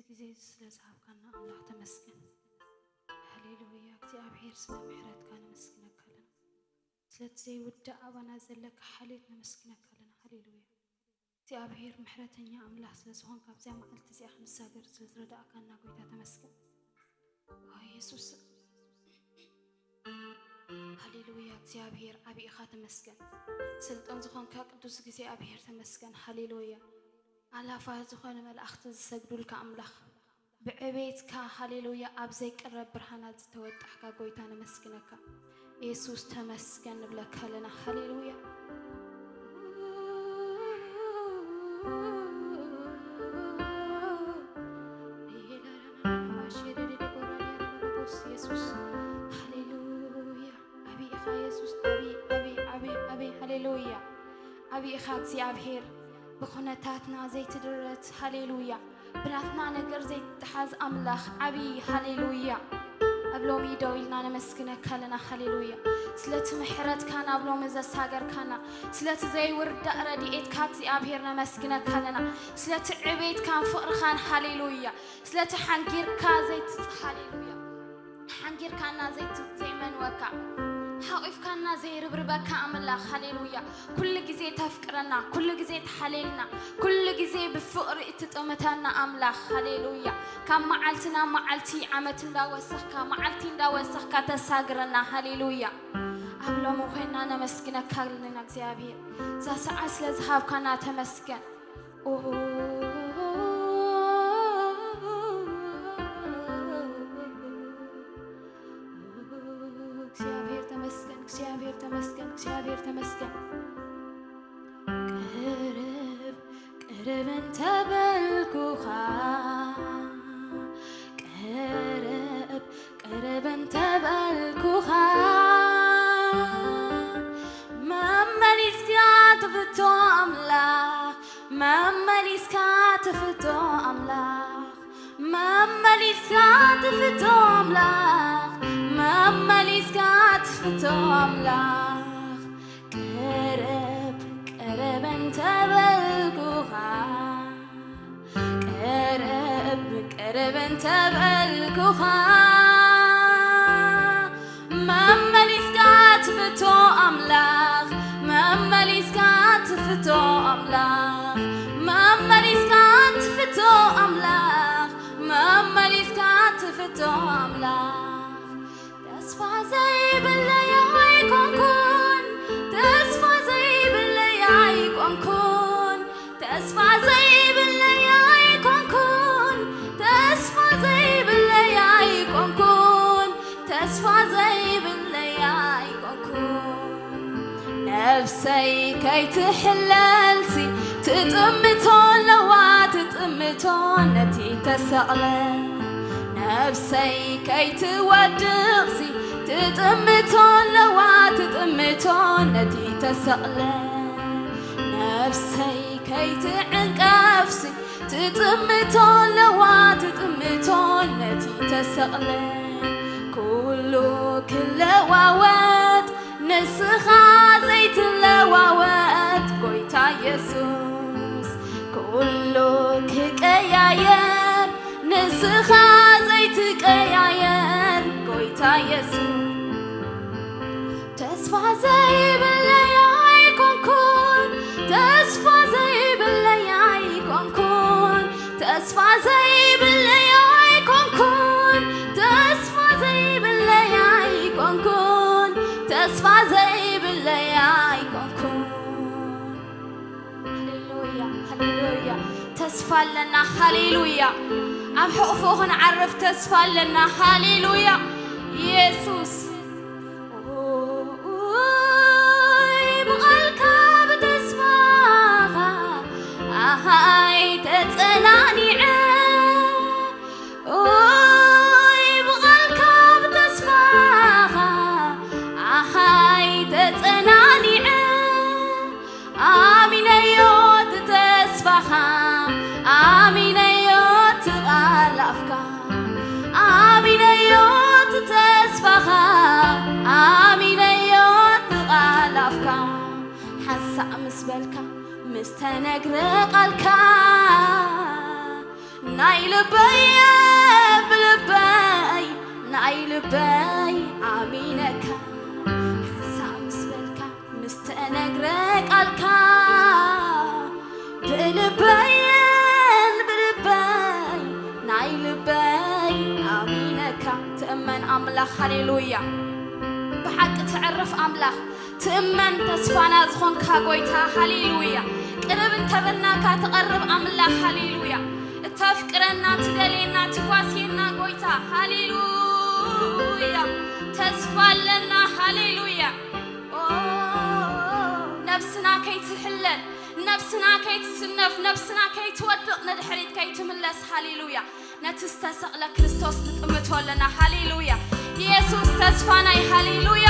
ግዜ ስለ ዝሃብካና ኣምላኽ ተመስገን። ሃሌሉያ። እግዚኣብሔር ስለ ምሕረትካ ነመስግነካ ኣለና። ስለቲ ዘይውዳእ ኣባና ዘለካ ሓልዮት ነመስግነካ ኣለና። ሃሌሉያ። እግዚኣብሔር ምሕረተኛ ኣምላኽ ስለ ዝኾንካ ኣብዚኣ መዓልቲ እዚኣ ክንሳገር ስለ ዝረዳእካና ጎይታ ተመስገን። ኦ የሱስ። ሃሌሉያ። እግዚኣብሔር ዓቢ ኢኻ ተመስገን። ስልጡን ዝኾንካ ቅዱስ እግዚኣብሔር ተመስገን። ሃሌሉያ። ኣላፋት ዝኾነ መላእኽቲ ዝሰግዱልካ ኣምላኽ ብዕቤትካ ሃሌሉያ ኣብ ዘይቅረብ ብርሃናት ዝተወጣሕካ ጎይታ ነመስግነካ። የሱስ ተመስገን ንብለካ ኣለና። ሃሌሉያ። የሱስ ሃሌሉያ። ዓቢ ኢኻ የሱስ፣ ዓቢ፣ ዓቢ፣ ዓቢ፣ ዓቢ። ሃሌሉያ። ዓቢ ኢኻ እግዚኣብሔር፣ ብኹነታትና ዘይትድረት። ሃሌሉያ። ብናትና ነገር ዘይትተሓዝ ኣምላኽ ዓቢ። ሃሌሉያ። ኣብ ሎሚ ደው ኢልና ነመስግነካ ኣለና። ሃሌሉያ። ስለቲ ምሕረትካ ናብ ሎሚ ዘሳገርካና፣ ስለቲ ዘይውርዳእ ረድኤትካ እግዚኣብሔር ነመስግነካ ኣለና። ስለቲ ዕቤትካን ፍቕርኻን። ሃሌሉያ። ስለቲ ሓንጊርካ ዘይትጽ-፣ ሃሌሉያ። ሓንጊርካና ዘይት-፣ ዘይመንወካ፣ ሓቑፍካና ዘይርብርበካ ኣምላኽ። ሃሌሉያ። ኩሉ ግዜ ተፍቅረና፣ ኩሉ ግዜ ትሓልየልና፣ ኩሉ ግዜ ብፍቕሪ እትጥምተና ኣምላኽ። ሃሌሉያ። ካብ መዓልቲ ናብ መዓልቲ ዓመት እንዳወሰኽካ፣ መዓልቲ እንዳወሰኽካ ተሳግረና። ሃሌሉያ። ኣብ ሎሚ ኮይና ነመስግነካ ኣለና እግዚኣብሔር፣ እዛ ሰዓት ስለ ዝሃብካና ተመስገን። ኦ፣ እግዚኣብሔር ተመስገን፣ እግዚኣብሔር ተመስገን፣ እግዚኣብሔር ተመስገን። ቅርብ ቅርብ እንተበልኩኻ፣ ቅርብ ቅርብ እንተበልኩኻ፣ መመሊስካ ትፍቶ ኣምላኽ፣ መመሊስካ ትፍቶ ኣምላኽ፣ መመሊስካ ትፍቶ ኣምላኽ፣ መመሊስካ ትፍቶ ኣምላኽ። ቅርብ ቅርብ እንተበልኩኻ፣ ቅርብ ቅርብ እንተበልኩኻ፣ መመሊስካ ትፍቶ ኣምላኽ፣ መመሊስካ ትፍቶ ኣምላኽ፣ መመሊስካ ትፍቶ ኣምላኽ፣ መመሊስካ ትፍቶ ኣምላኽ። ተስፋ ዘይብለይ ኣይኮንኩን፣ ተስፋ ዘይብለይ ኣይኮንኩን፣ ተስፋ ዘይብለይ ኣይኮንኩን፣ ተስፋ ዘይብለይ ኣይኮንኩን፣ ተስፋ ዘይብለይ ኣይኮንኩን። ነፍሰይ ከይትሕለልሲ ትጥምቶ ኣለዋ፣ ትጥምቶ ነቲ ተሰቕለ። ነፍሰይ ከይትወድቕሲ ትጥምቶ ኣለዋ፣ ትጥምቶ ነቲ ተሰቕለ። ነፍሰይ ከይትዕንቀፍሲ ትጥምቶ ኣለዋ፣ ትጥምቶ ነቲ ተሰቕለ። ኩሉ ክለዋወጥ ንስኻ ዘይትለዋወጥ ጎይታ የሱስ፣ ኩሉ ክቀያየር ንስኻ ዘይትቀያየር ጎይታ የሱስ። ተስፋ ዘይብለይ ኣይኮንኩን፣ ተስፋ ዘይብለይ ኣይኮንኩን፣ ተስፋ ዘይብለይ ኣይኮንኩን፣ ተስፋ ዘይብለይ ኣይኮንኩን፣ ተስፋ ዘይብለይ ኣይኮንኩን። ሃሌሉያ፣ ሃሌሉያ። ተስፋ ኣለና። ሃሌሉያ። ኣብ ሕቑፉ ክንዓርፍ ተስፋ ኣለና። ሃሌሉያ። የሱስ። ኦይ፣ ብቓልካ ብተስፋኻ ኣሃይ ተጸናኒዐ። ኦይ፣ ብቓልካ ብተስፋኻ ኣሃይ ተጸናኒዐ። ኣሚነዮ እቲ ተስፋኻ፣ ኣሚነዮ እቲ ቃል ኣፍካ፣ ኣሚነዮ እቲ ተስፋኻ፣ ኣሚነዮ እቲ ቃል ኣፍካ። ሓንሳእ ምስ በልካ፣ ምስ ተነግረ ቃልካ፣ ናይ ልበይ ብልበይ ናይ ልበይ ኣሚነካ ሓሳብ ምስ በልካ ምስ ተነግረ ቃልካ ብልበይን ብልበይ ናይ ልበይ ኣሚነካ ትእመን ኣምላኽ ሃሌሉያ። ብሓቂ ትዕርፍ ኣምላኽ ትእመን ተስፋና ዝኾንካ ጎይታ ሃሌሉያ። ቅርብ እንተበልናካ ትቐርብ ኣምላኽ ሃሌሉያ። እተፍቅረና ትደልየና ትጓስየና ጎይታ ሃሌሉያ። ተስፋ ኣለና ሃሌሉያ። ኦ ነብስና ከይትሕለል ነብስና ከይትስነፍ ነብስና ከይትወድቕ ንድሕሪት ከይትምለስ ሃሌሉያ። ነቲ ዝተሰቕለ ክርስቶስ ንጥምቶ ኣለና ሃሌሉያ። ኢየሱስ ተስፋና እዩ ሃሌሉያ።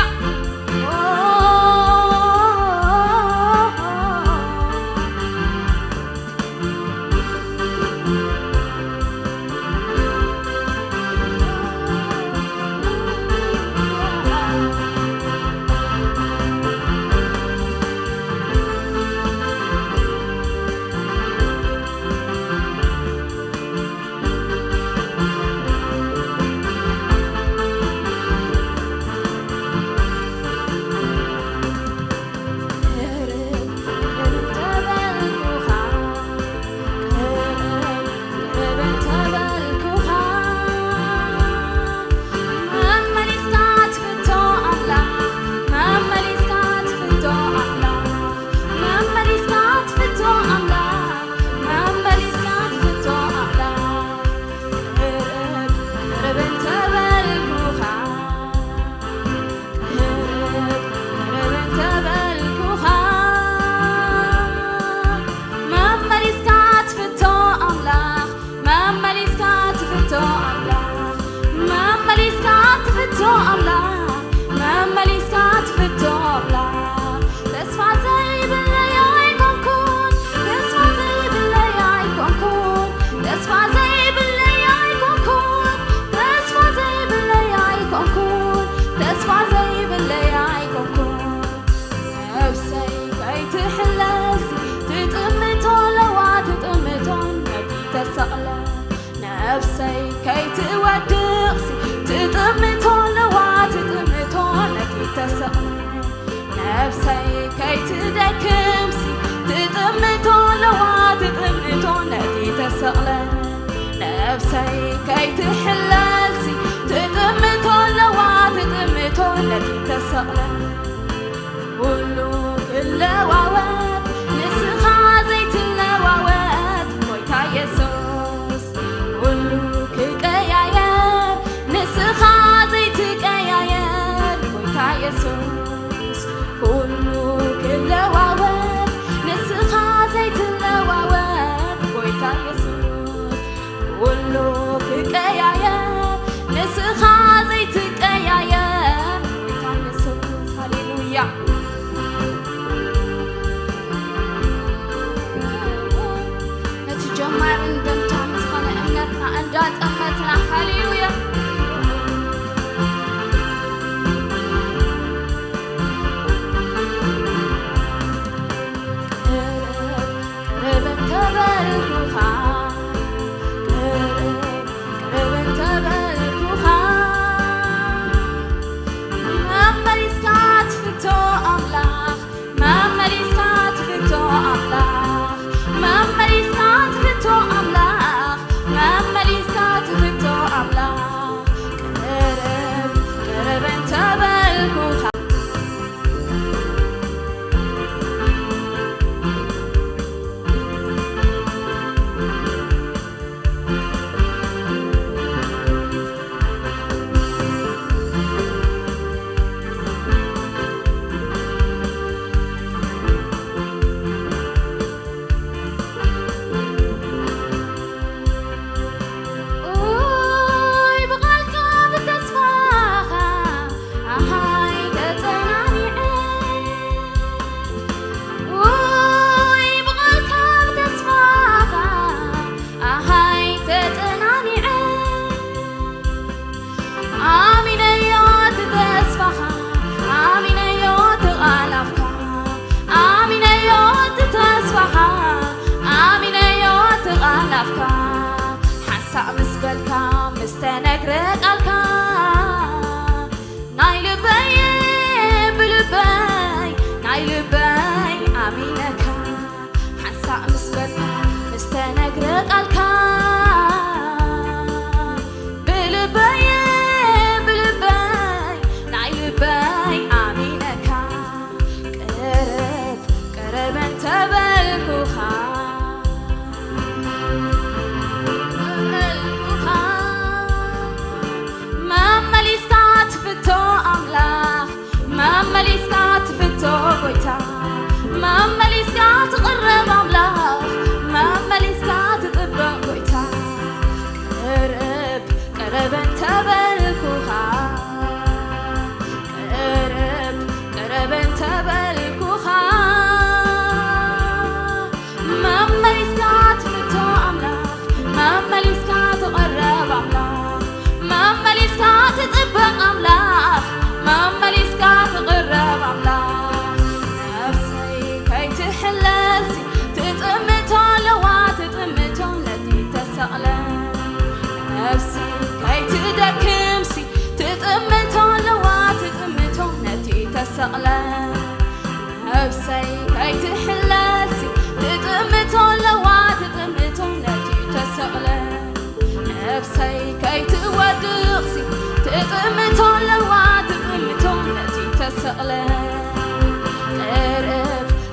ቅረብ፣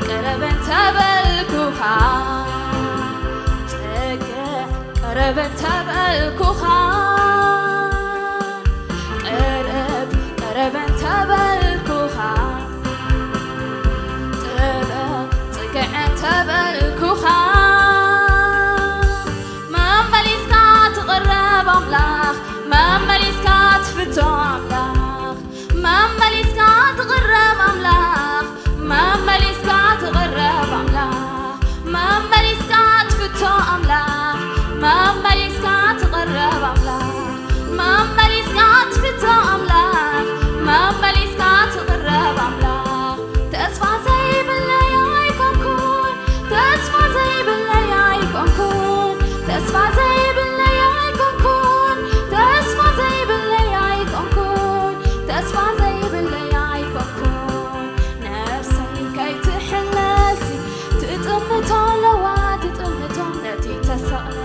ቅረብ እንተበልኩኻ፣ ጽግዕ፣ ቅረብ እንተበልኩኻ፣ ቅረብ፣ ቅረብ እንተበልኩኻ፣ ጥበብ፣ ጽግዕ እንተበልኩኻ፣ መመሊስካ ትቕረብ ኣምላኽ፣ መመሊስካ ትፍቶ ኣምላኽ፣ መመሊስካ ትቕረብ ኣምላኽ፣ መመሊስካ ትቕረብ ኣምላኽ፣ መመሊስካ ትፍቶ ኣምላኽ፣ መመሊስካ ትቕረብ ኣምላኽ፣ መመሊስካ ትፍቶ ኣምላኽ፣ መመሊስካ ትቕረብ ኣምላኽ። ተስፋ ዘይብለይ ኣይኮንኩን፣ ተስፋ ዘይብለይ ኣይኮንኩን፣ ተስፋ ዘይብለይ ኣይኮንኩን፣ ተስፋ ዘይብለይ ኣይኮንኩን፣ ተስፋ ዘይብለይ ኣይኮንኩን። ነፍሰይ ከይትሕለልሲ ትጥምቶ ኣለዋ፣ ትጥምቶ ነቲ ተሰቕለ።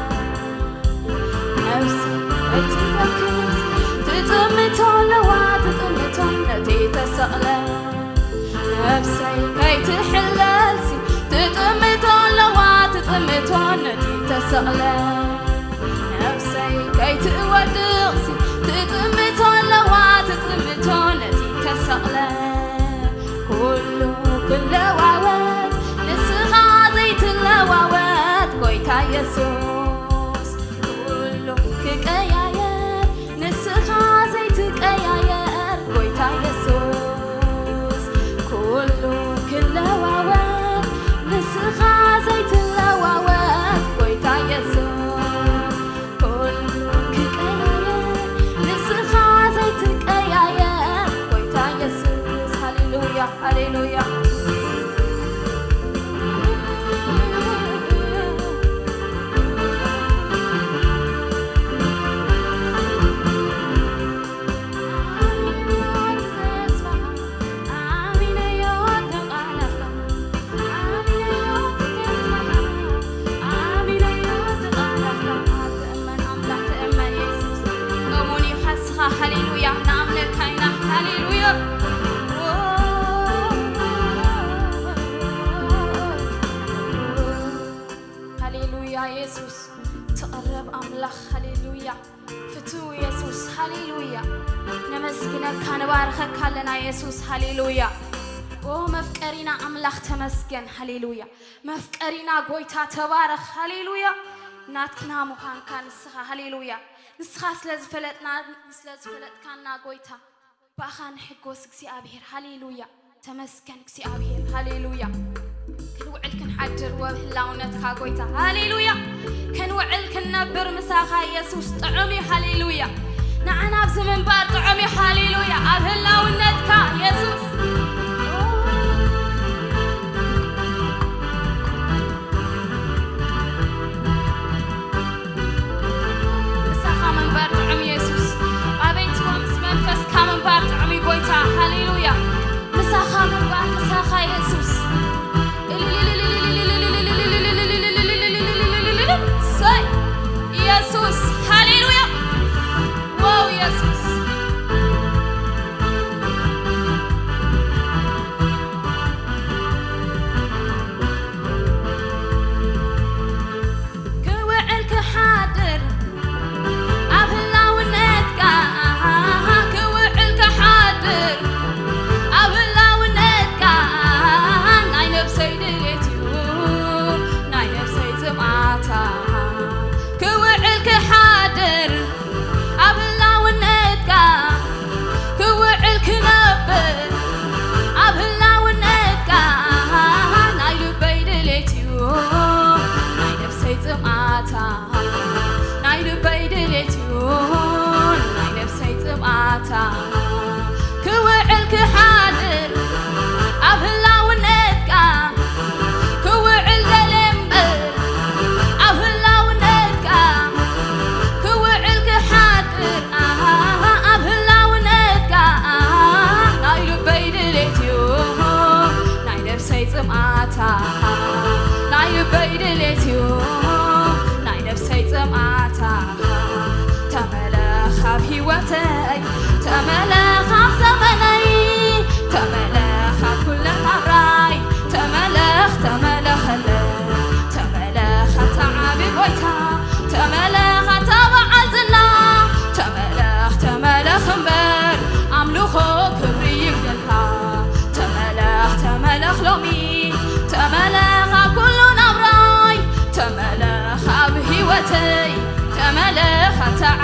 ነፍሰይ ከይትደክምሲ ትጥምቶ ኣለዋ፣ ትጥምቶ ነቲ ተሰቕለ። ነፍሰይ ከይትሕለልሲ ትጥምቶ ኣለዋ፣ ትጥምቶ ነቲ ተሰቕለ። ነፍሰይ ከይትወድቕሲ ትጥምቶ ኣለዋ፣ ትጥምቶ ነቲ ተሰቕለ። ኩሉ ክለዋወጥ ንስኻ ዘይትለዋወጥ ጎይታ የሱስ፣ ኩሉ ክቀያየር ንስኻ ዘይትቀያየር ጎይታ የሱስ፣ ኩሉ ክለዋወጥ ንስኻ ዘይትለዋወጥ ጎይታ የሱስ፣ ኩሉ ክቀያየር ንስኻ ዘይትቀያየር ጎይታ የሱስ። ሃሌሉያ፣ ሃሌሉያ። ሃሌሉያ፣ ንኣምነካ ኢና። ሃሌሉያ። ሃሌሉያ፣ የሱስ ትቕረብ ኣምላኽ። ሃሌሉያ። ፍትው የሱስ፣ ሃሌሉያ። ነመስግነካ፣ ንባርኸካ ኣለና የሱስ፣ ሃሌሉያ። ኦ መፍቀሪና ኣምላኽ ተመስገን፣ ሃሌሉያ። መፍቀሪና ጎይታ ተባረኽ፣ ሃሌሉያ። ናትና ምዃንካ ንስኻ፣ ሃሌሉያ። ንስኻ ስለ ዝፈለጥና፣ ስለ ዝፈለጥካና ጎይታ፣ ብኣኻ ንሕጎስ እግዚኣብሔር፣ ሃሌሉያ። ተመስገን እግዚኣብሔር፣ ሃሌሉያ። ክንውዕል ክንሓድር ወብ ህላውነትካ ጎይታ፣ ሃሌሉያ። ክንውዕል ክንነብር ምሳኻ የሱስ ጥዑም እዩ፣ ሃሌሉያ። ንዓና ኣብዚ ምንባር ጥዑም እዩ፣ ሃሌሉያ። ኣብ ህላውነትካ የሱስ ምሳኻ ምንባር ጥዑም የሱስ። ኣበይትዎ ምስ መንፈስካ ምንባር ጥዑም እዩ ጎይታ። ሃሌሉያ። ምሳኻ ምንባር፣ ምሳኻ የሱስ። እሰይ የሱስ። ሃሌሉያ። ዋው የሱስ። ክውዕል ክሓድር ኣብ ህላውነትካ፣ ክውዕል ክሓድር ኣብ ህላውነትካ፣ ናይ ነፍሰይ ድሌት እዩ፣ ናይ ነፍሰይ ጽምኣታ። ክውዕል ክሓድር ኣብ ህላውነትካ፣ ክውዕል ክነብር ኣብ ህላውነትካ፣ ናይ ልበይ ድሌት እዩ፣ ናይ ነፍሰይ ጽምኣታ። ናይ ልበይ ድሌት እዩ፣ ናይ ነፍሰይ ጽምኣታ። ክውዕል ክሓድር ኣብ ህላውነትካ፣ ክውዕል ደልየ እምበር ኣብ ህላውነትካ፣ ክውዕል ክሓድር ኣብ ህላውነትካ፣ ናይ ልበይ ድሌት እዩ፣ ናይ ነፍሰይ ጽምኣታ። ናይ ልበይ ድሌት እዩ፣ ናይ ነፍሰይ ጽምኣታ። ተመለኽ ኣብ ህይወተይ፣ ተመለኽ ኣብ ዘመነይ፣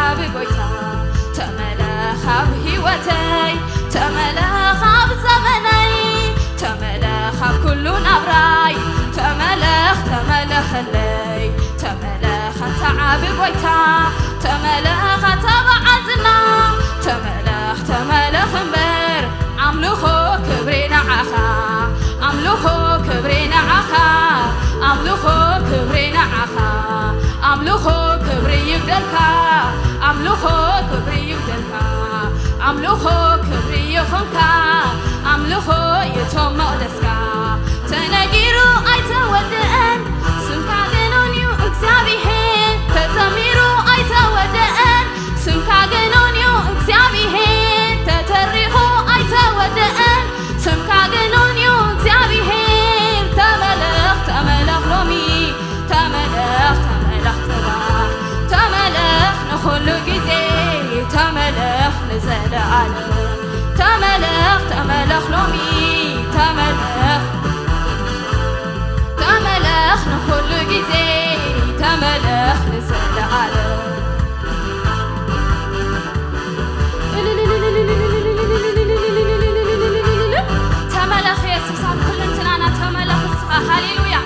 ዓቢ ጎይታ ተመለኽ ኣብ ህይወተይ፣ ተመለኽ ኣብ ዘመነይ፣ ተመለኽ ኣብ ኩሉ ናብራይ፣ ተመለኽ ተመለኸለይ፣ ተመለኽ ኣታ ዓቢ ጎይታ፣ ተመለኽ ኣታ በዓል ዝና፣ ተመለኽ ተመለኽ እምበር ኣምልኾ ክብሪ ንዓኻ፣ ኣምልኾ ክብሪ ንዓኻ፣ ኣምልኾ ክብሪ ንዓኻ፣ ኣምልኾ ክብሪ ይግደልካ፣ ኣምልኾ ክብሪ ይግደልካ፣ ኣምልኾ ክብሪ ይኹንካ፣ ኣምልኾ ይእቶ መቕደስካ። ተነጊሩ ኣይተወድአን፣ ስምካ ግኑን እዩ እግዚኣብሄር። ተዘሚሩ ኣይተወድአን፣ ስምካ ግኑን እዩ እግዚኣብሄር። ተተሪኹ ኣይተወድአን፣ ስምካ ግኑን እዩ እግዚኣብሄር። ተመለኽ ተመለኽ ሎሚ፣ ተመለኽ ተመለኽ ጽባሕ፣ ተመለኽ ንኹሉ ግዜ፣ ተመለኽ ንዘለኣለም። ተመለኽ ተመለኽ ሎሚ፣ ተመለኽ ተመለኽ ንኹሉ ግዜ፣ ተመለኽ ንዘለኣለም። ተመለኽ የሱስ ኣብ ኩልንትናና ተመለኽ እስኻ። ሃሌሉያ።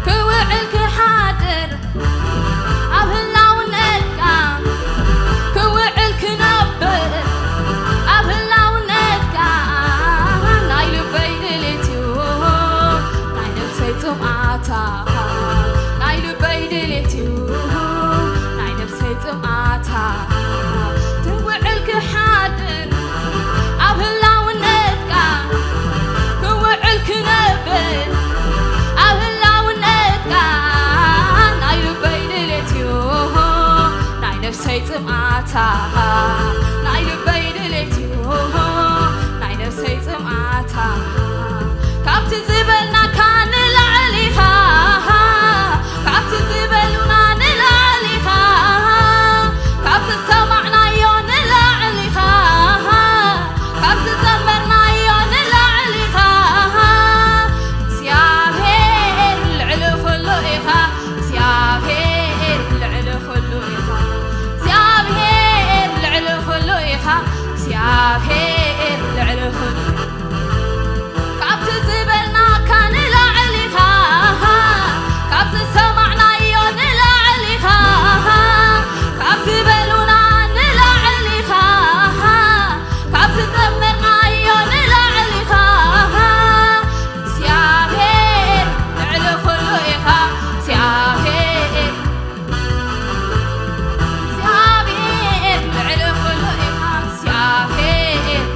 ክውዕል ክሓድር ኣብ ህላውነትካ፣ ክውዕል ክነብር ኣብ ህላውነትካ፣ ናይ ልበይ ድሌት እዩ፣ ናይ ነፍሰይ ጽምኣታ፣ ናይ ልበይ ድሌት እዩ፣ ናይ ነፍሰይ ጽምኣታ፣ ክውዕል ክሓድር ኣብ ህላውነትካ፣ ክውዕል ክነብር ኣብ ህላውነትካ፣ ናይ ልበይ ድሌት እዩ፣ ናይ ነፍሰይ ጽምኣታ፣ ናይ ልበይ ድሌት እዩ፣ ናይ ነፍሰይ ጽምኣታ። ካብቲ ዝበልናካ ንላዕሊ ኢኻ፣ ካብቲ ዝበሉና ንላዕሊ ኢኻ፣ ካብ ዝሰማዕናዮ ንላዕሊ ኢኻ፣ ካብ ዝዘመርናዮ ንላዕሊ ኢኻ። እግዚኣብሔር ልዕሊ ኩሉ ኢኻ፣ እግዚኣብሔር ልዕሊ ኩሉ ኢኻ፣ እግዚኣብሔር ልዕሊ ኩሉ ኢኻ፣ እግዚኣብሔር ልዕሊ ኩሉ። ካብቲ ዝበልናካ ንላዕሊ ኢኻ፣ ካብ ዝሰማዕናዮ ንላዕሊ ኢኻ፣ ካብ ዝበሉና ንላዕሊ ኢኻ፣ ካብ ዝዘመርናዮ ንላዕሊ ኢኻ። እግዚኣብሔር ልዕሊ ኩሉ ኢኻ፣ እግዚኣብሔር፣ እግዚኣብሔር ልዕሊ ኩሉ ኢኻ፣ እግዚኣብሔር።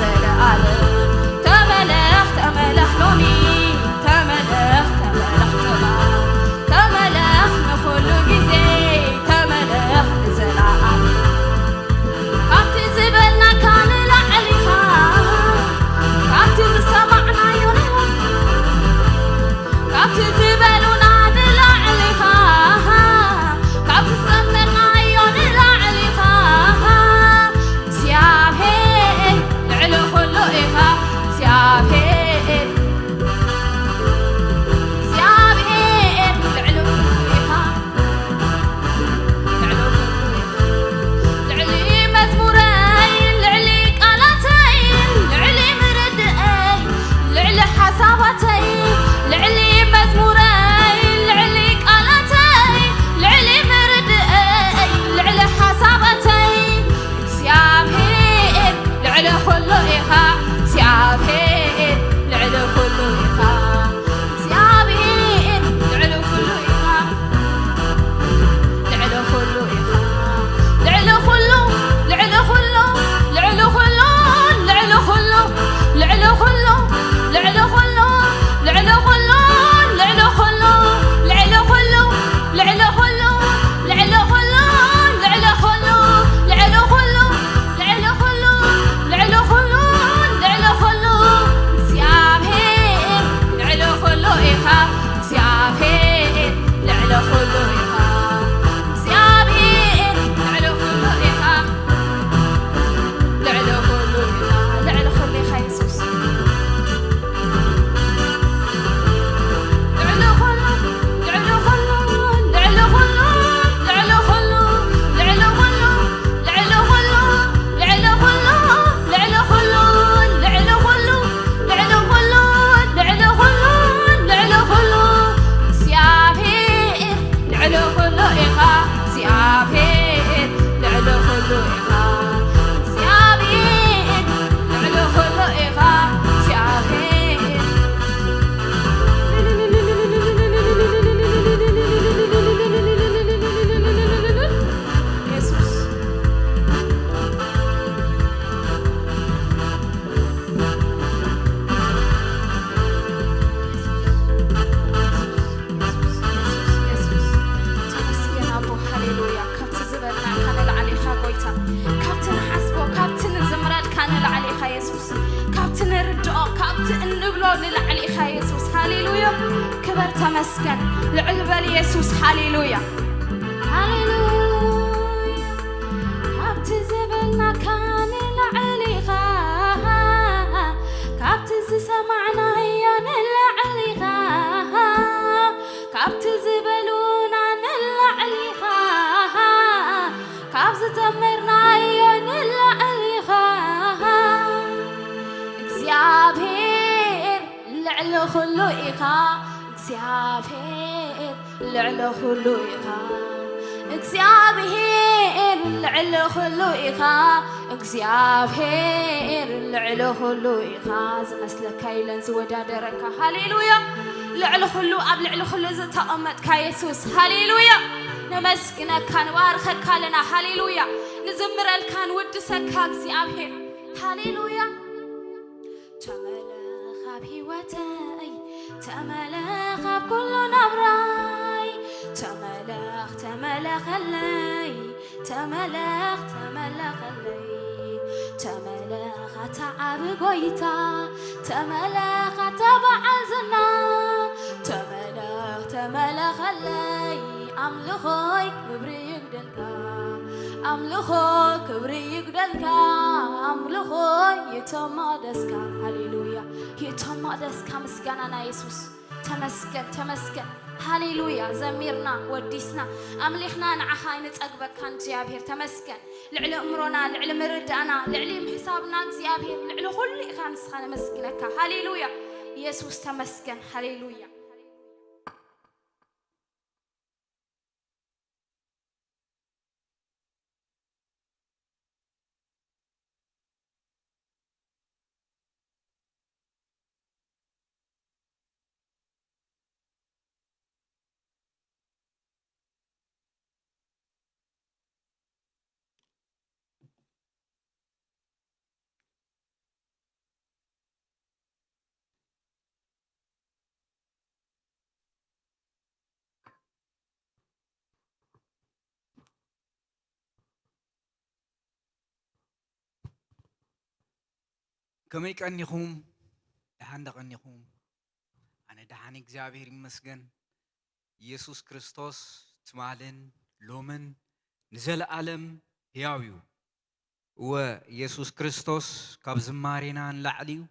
ዘለኣለም። ተመለኽ፣ ተመለኽ ሎሚ፣ ተመለኽ፣ ተመለኽ ጥባ፣ ተመለኽ ንኹሉ ግዜ፣ ተመለኽ ንዘለኣለም። ካብቲ ዝበልናካ ንላዕሊ ኢኻ፣ ካብቲ ዝሰማዕናዮ ንላዕሊ፣ ካብቲ ዝበሉና ንላዕሊ ኢኻ፣ ካብቲ ዝዘመርናዮ ንላዕሊ ኢኻ። እግዚኣብሔር ልዕሊ ኩሉ ኢኻ፣ እግዚኣብሔር፣ እግዚኣብሔር ልዕሊ ኩሉ ኢኻ። ልዕሊ መዝሙረይ፣ ልዕሊ ቃላተይ፣ ልዕሊ ምርድእይ፣ ልዕሊ ሓሳባተይ፣ ልዕሊ መዝሙረይ፣ ልዕሊ ቃላተይ፣ ልዕሊ ምርድእይ፣ ልዕሊ ሓሳባተይ፣ እግዚኣብሔር ልዕሊ ኩሉ ኢኻ፣ እግዚኣብሔር ልዕሊ ኩሉ ኢኻ፣ እግዚኣብሔር ልዕሊ ኩሉ ኢኻ። ልዕሊ ኩሉ ኢኻ። ልዕሊ ኩሉ፣ ልዕሊ ኩሉ፣ ልዕሊ ኩሉ፣ ልዕሊ ኩሉ፣ ልዕሊ ኩሉ፣ ልዕሊ ኩሉ፣ ልዕሊ ኩሉ፣ ልዕሊ ኩሉ፣ ልዕሊ ኩሉ፣ ልዕሊ ኩሉ፣ ልዕሊ ኩሉ፣ ልዕሊ ኩሉ፣ ልዕሊ ኩሉ፣ ልዕሊ ኩሉ፣ ልዕሊ ኩሉ፣ ልዕሊ ኩሉ፣ ልዕሊ ኩሉ፣ እግዚኣብሔር ልዕሊ ኩሉ ኢኻ። እግዚኣብሔር ልዕሊ ኩሉ ኢኻ። እግዚኣብሔር ልዕሊ ኩሉ ኢኻ። ልዕሊ ኩሉ ኢኻ። ልዕሊ ኩሉ ኢኻ የሱስ። ልዕሊ ኩሉ፣ ልዕሊ ኩሉ፣ ልዕሊ ኩሉ፣ ልዕሊ ኩሉ፣ ልዕሊ ኩሉ፣ ልዕሊ ኩሉ፣ ልዕሊ ኩሉ፣ ልዕሊ ኩሉ፣ ልዕሊ ኩሉ፣ ልዕሊ ኩሉ፣ ልዕሊ ኩሉ፣ ልዕሊ ኩሉ፣ እግዚኣብሔር ልዕሊ ኩሉ ኢኻ፣ እግዚኣብሔር ልዕሊ ኩሉ ኢኻ፣ እግዚኣብሔር ልዕሊ ኩሉ ኢኻ፣ እግዚኣብሔር። የሱስ። የሱስ፣ የሱስ፣ የሱስ፣ የሱስ። ተመስገን ኣቦ፣ ሃሌሉያ። ካብቲ ዝበልናካ ንላዕሊ ኢኻ ጎይታ። ካብቲ ንሓስቦ፣ ካብቲ ንዝምረልካ ንላዕሊ ኢኻ የሱስ። ካብቲ ንርድኦ፣ ካብቲ እንብሎ ንላዕሊ ኢኻ የሱስ። ሃሌሉያ። ክበር ተመስገን። ልዕል በል የሱስ። ሃሌሉያ። ሃሌሉያ። ካብቲ ዝበልናካ ንላዕሊ ኢኻ። ካብቲ ዝሰማዕናዮ ንላዕሊ ኢኻ። ካብቲ ዝበሉና ንላዕሊ ኢኻ። ካብ ዝተመርናዮ ንላዕሊ ኢኻ። እግዚኣብሔር ልዕሊ ኩሉ ኢኻ። እግዚኣብሔር ልዕሊ ኩሉ ኢኻ። እግዚኣብሔር ልዕሊ ኩሉ ኢኻ። እግዚኣብሔር ልዕሊ ኩሉ ኢኻ። ዝመስለካ የለን ዝወዳደረካ። ሃሌሉያ። ልዕሊ ኩሉ፣ ኣብ ልዕሊ ኩሉ ዝተቐመጥካ የሱስ። ሃሌሉያ። ነመስግነካ፣ ንባርከካ ኣለና። ሃሌሉያ። ንዝምረልካ፣ ንውድሰካ እግዚኣብሔር። ሃሌሉያ። ተመለኽ ኣብ ህይወተይ፣ ተመለኽ ኣብ ኩሉ ናብራይ፣ ተመለኽ ተመለኸለይ፣ ተመለኽ ተመለኸለይ፣ ተመለኽ ኣታ ዓቢ ጎይታ፣ ተመለኽ ኣታ በዓል ዝና፣ ተመለኽ ተመለኸለይ፣ ኣምልኾይ ክብሪ ይግደልካ፣ ኣምልኾ ክብሪ ይግደልካ፣ ኣምልኾ ይእቶ መቕደስካ። ሃሌሉያ። ይእቶ መቕደስካ ምስጋናና የሱስ። ተመስገን፣ ተመስገን። ሃሌሉያ። ዘሚርና፣ ወዲስና፣ ኣምሊኽና ንዓኻ ኣይንጸግበካን እግዚኣብሔር። ተመስገን። ልዕሊ እምሮና፣ ልዕሊ ምርዳእና፣ ልዕሊ ምሕሳብና እግዚኣብሔር፣ ልዕሊ ኩሉ ኢኻ ንስኻ ነመስግነካ። ሃሌሉያ። የሱስ ተመስገን። ሃሌሉያ። ከመይ ቀኒኹም? ደሓን ዶ ቀኒኹም? ኣነ ደሓን፣ እግዚኣብሔር ይመስገን። ኢየሱስ ክርስቶስ ትማልን ሎምን ንዘለኣለም ሕያው እዩ። እወ፣ ኢየሱስ ክርስቶስ ካብ ዝማሬና ንላዕሊ እዩ።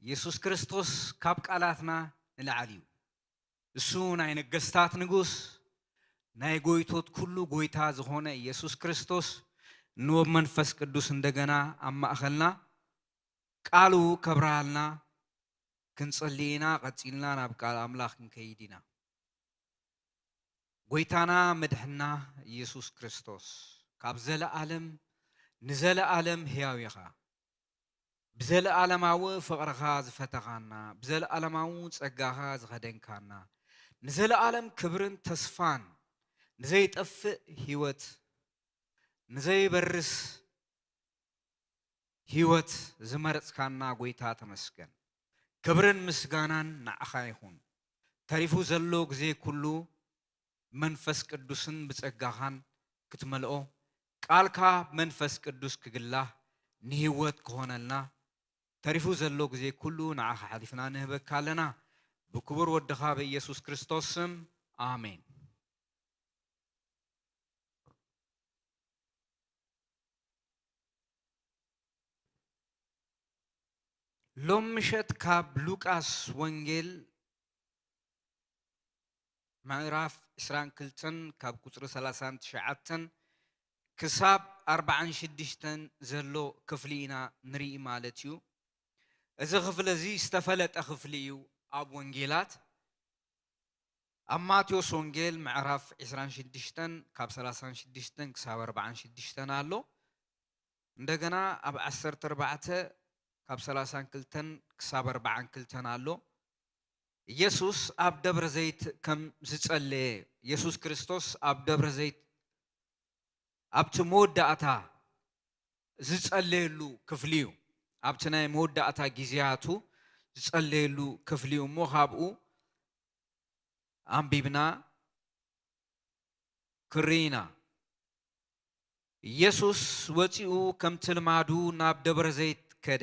ኢየሱስ ክርስቶስ ካብ ቃላትና ንላዕሊ እዩ። እሱ ናይ ነገስታት ንጉስ፣ ናይ ጎይቶት ኩሉ ጎይታ ዝኾነ ኢየሱስ ክርስቶስ ንወብ መንፈስ ቅዱስ እንደገና ኣብ ማእኸልና ቃሉ ከብርሃልና ክንጽሊ ኢና። ቀጺልና ናብ ቃል ኣምላኽ ክንከይድ ኢና። ጎይታና መድሕና ኢየሱስ ክርስቶስ ካብ ዘለኣለም ንዘለኣለም ሕያው ኢኻ። ብዘለኣለማዊ ፍቕርኻ ዝፈተኻና፣ ብዘለኣለማዊ ጸጋኻ ዝኸደንካና፣ ንዘለኣለም ክብርን ተስፋን፣ ንዘይጠፍእ ህይወት፣ ንዘይበርስ ህይወት ዝመረጽካና ጎይታ ተመስገን። ክብርን ምስጋናን ንዓኻ ይኹን። ተሪፉ ዘሎ ግዜ ኩሉ መንፈስ ቅዱስን ብጸጋኻን ክትመልኦ፣ ቃልካ ብመንፈስ ቅዱስ ክግላህ ንህይወት ክኾነልና፣ ተሪፉ ዘሎ ግዜ ኩሉ ንዓኻ ሓሊፍና ንህበካ ኣለና። ብክቡር ወድኻ ብኢየሱስ ክርስቶስ ስም፣ ኣሜን። ሎም ምሸት ካብ ሉቃስ ወንጌል ምዕራፍ ዕስራን ክልተን ካብ ቁጽሪ ሰላሳን ትሽዓተን ክሳብ ኣርባዓን ሽዱሽተን ዘሎ ክፍሊ ኢና ንርኢ ማለት እዩ። እዚ ክፍሊ እዚ ዝተፈለጠ ክፍሊ እዩ ኣብ ወንጌላት። ኣብ ማቴዎስ ወንጌል ምዕራፍ ዕስራን ሽዱሽተን ካብ ሰላሳን ሽዱሽተን ክሳብ ኣርባዓን ሽዱሽተን ኣሎ። እንደገና ኣብ ዓሰርተ ኣርባዕተ ካብ ሰላሳን ክልተን ክሳብ ኣርባዓን ክልተን ኣሎ። ኢየሱስ ኣብ ደብረ ዘይት ከም ዝጸለየ፣ ኢየሱስ ክርስቶስ ኣብ ደብረ ዘይት ኣብቲ መወዳእታ ዝጸለየሉ ክፍሊ እዩ። ኣብቲ ናይ መወዳእታ ግዜያቱ ዝጸለየሉ ክፍሊ እዩ እሞ ካብኡ ኣንቢብና ክርኢ ኢና። ኢየሱስ ወጺኡ ከምቲ ልማዱ ናብ ደብረ ዘይት ከደ።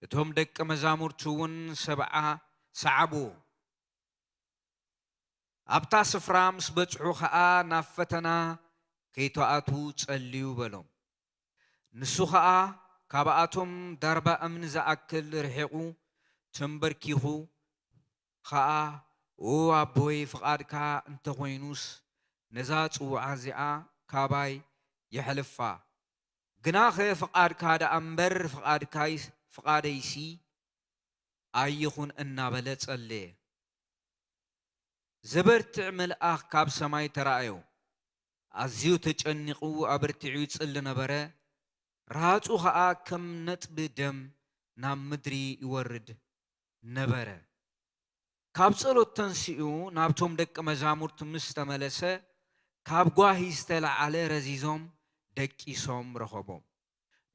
እቶም ደቀ መዛሙርቱ እውን ሰብዓ ሰዓብዎ። ኣብታ ስፍራ ምስ በጽሑ ኸኣ ናብ ፈተና ከይተኣትዉ ጸልዩ በሎም። ንሱ ኸኣ ካብኣቶም ዳርባ እምኒ ዝኣክል ርሒቑ ተንበርኪኹ ኸኣ፣ "ኦ ኣቦይ፣ ፍቓድካ እንተኾይኑስ ነዛ ጽዋዓ እዚኣ ካባይ የሕልፋ። ግናኸ ፍቓድካ ደኣ እምበር ፍቓድካይ-፣ ፍቓደይሲ ኣይኹን" እናበለ ጸለየ። ዘበርትዕ መልኣኽ ካብ ሰማይ ተራእዮ። ኣዝዩ ተጨኒቑ ኣበርቲዑ ይጽሊ ነበረ። ራጹ ኸኣ ከም ነጥቢ ደም ናብ ምድሪ ይወርድ ነበረ። ካብ ጸሎት ተንሲኡ ናብቶም ደቂ መዛሙርቱ ምስ ተመለሰ፣ ካብ ጓሂ ዝተለዓለ ረዚዞም ደቂሶም ረኸቦም።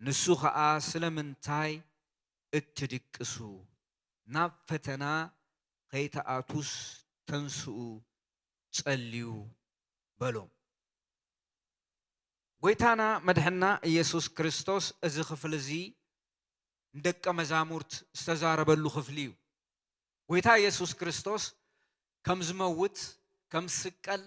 ንሱ ኸኣ፣ "ስለምንታይ እትድቅሱ? ናብ ፈተና ከይትኣቱስ ተንስኡ፣ ጸልዩ" በሎም። ጎይታና መድሕና ኢየሱስ ክርስቶስ እዚ ክፍሊ እዚ ንደቀ መዛሙርት ዝተዛረበሉ ክፍሊ እዩ። ጎይታ ኢየሱስ ክርስቶስ ከም ዝመውት፣ ከም ዝስቀል፣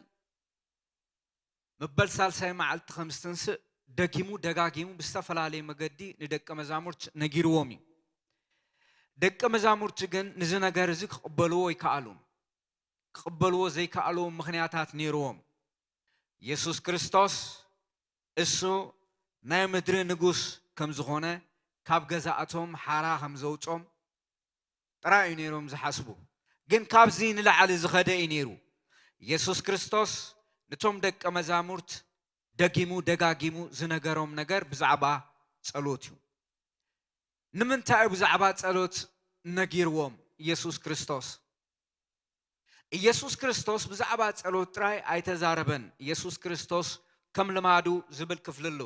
መበል ሳልሳይ መዓልቲ ከም ዝትንስእ ደጊሙ ደጋጊሙ ብዝተፈላለየ መገዲ ንደቀ መዛሙርት ነጊርዎም እዩ። ደቀ መዛሙርት ግን ንዚ ነገር እዚ ክቕበልዎ ኣይከኣሉን። ክቕበልዎ ዘይከኣልዎ ምኽንያታት ነይርዎም። ኢየሱስ ክርስቶስ እሱ ናይ ምድሪ ንጉስ ከም ዝኾነ፣ ካብ ገዛእቶም ሓራ ከም ዘውጾም ጥራይ እዩ ነይሮም ዝሓስቡ። ግን ካብዚ ንላዕሊ ዝኸደ እዩ ነይሩ። ኢየሱስ ክርስቶስ ነቶም ደቀ መዛሙርት ደጊሙ ደጋጊሙ ዝነገሮም ነገር ብዛዕባ ጸሎት እዩ። ንምንታይ እዩ ብዛዕባ ጸሎት ነጊርዎም ኢየሱስ ክርስቶስ? ኢየሱስ ክርስቶስ ብዛዕባ ጸሎት ጥራይ ኣይተዛረበን። ኢየሱስ ክርስቶስ ከም ልማዱ ዝብል ክፍሊ ኣሎ።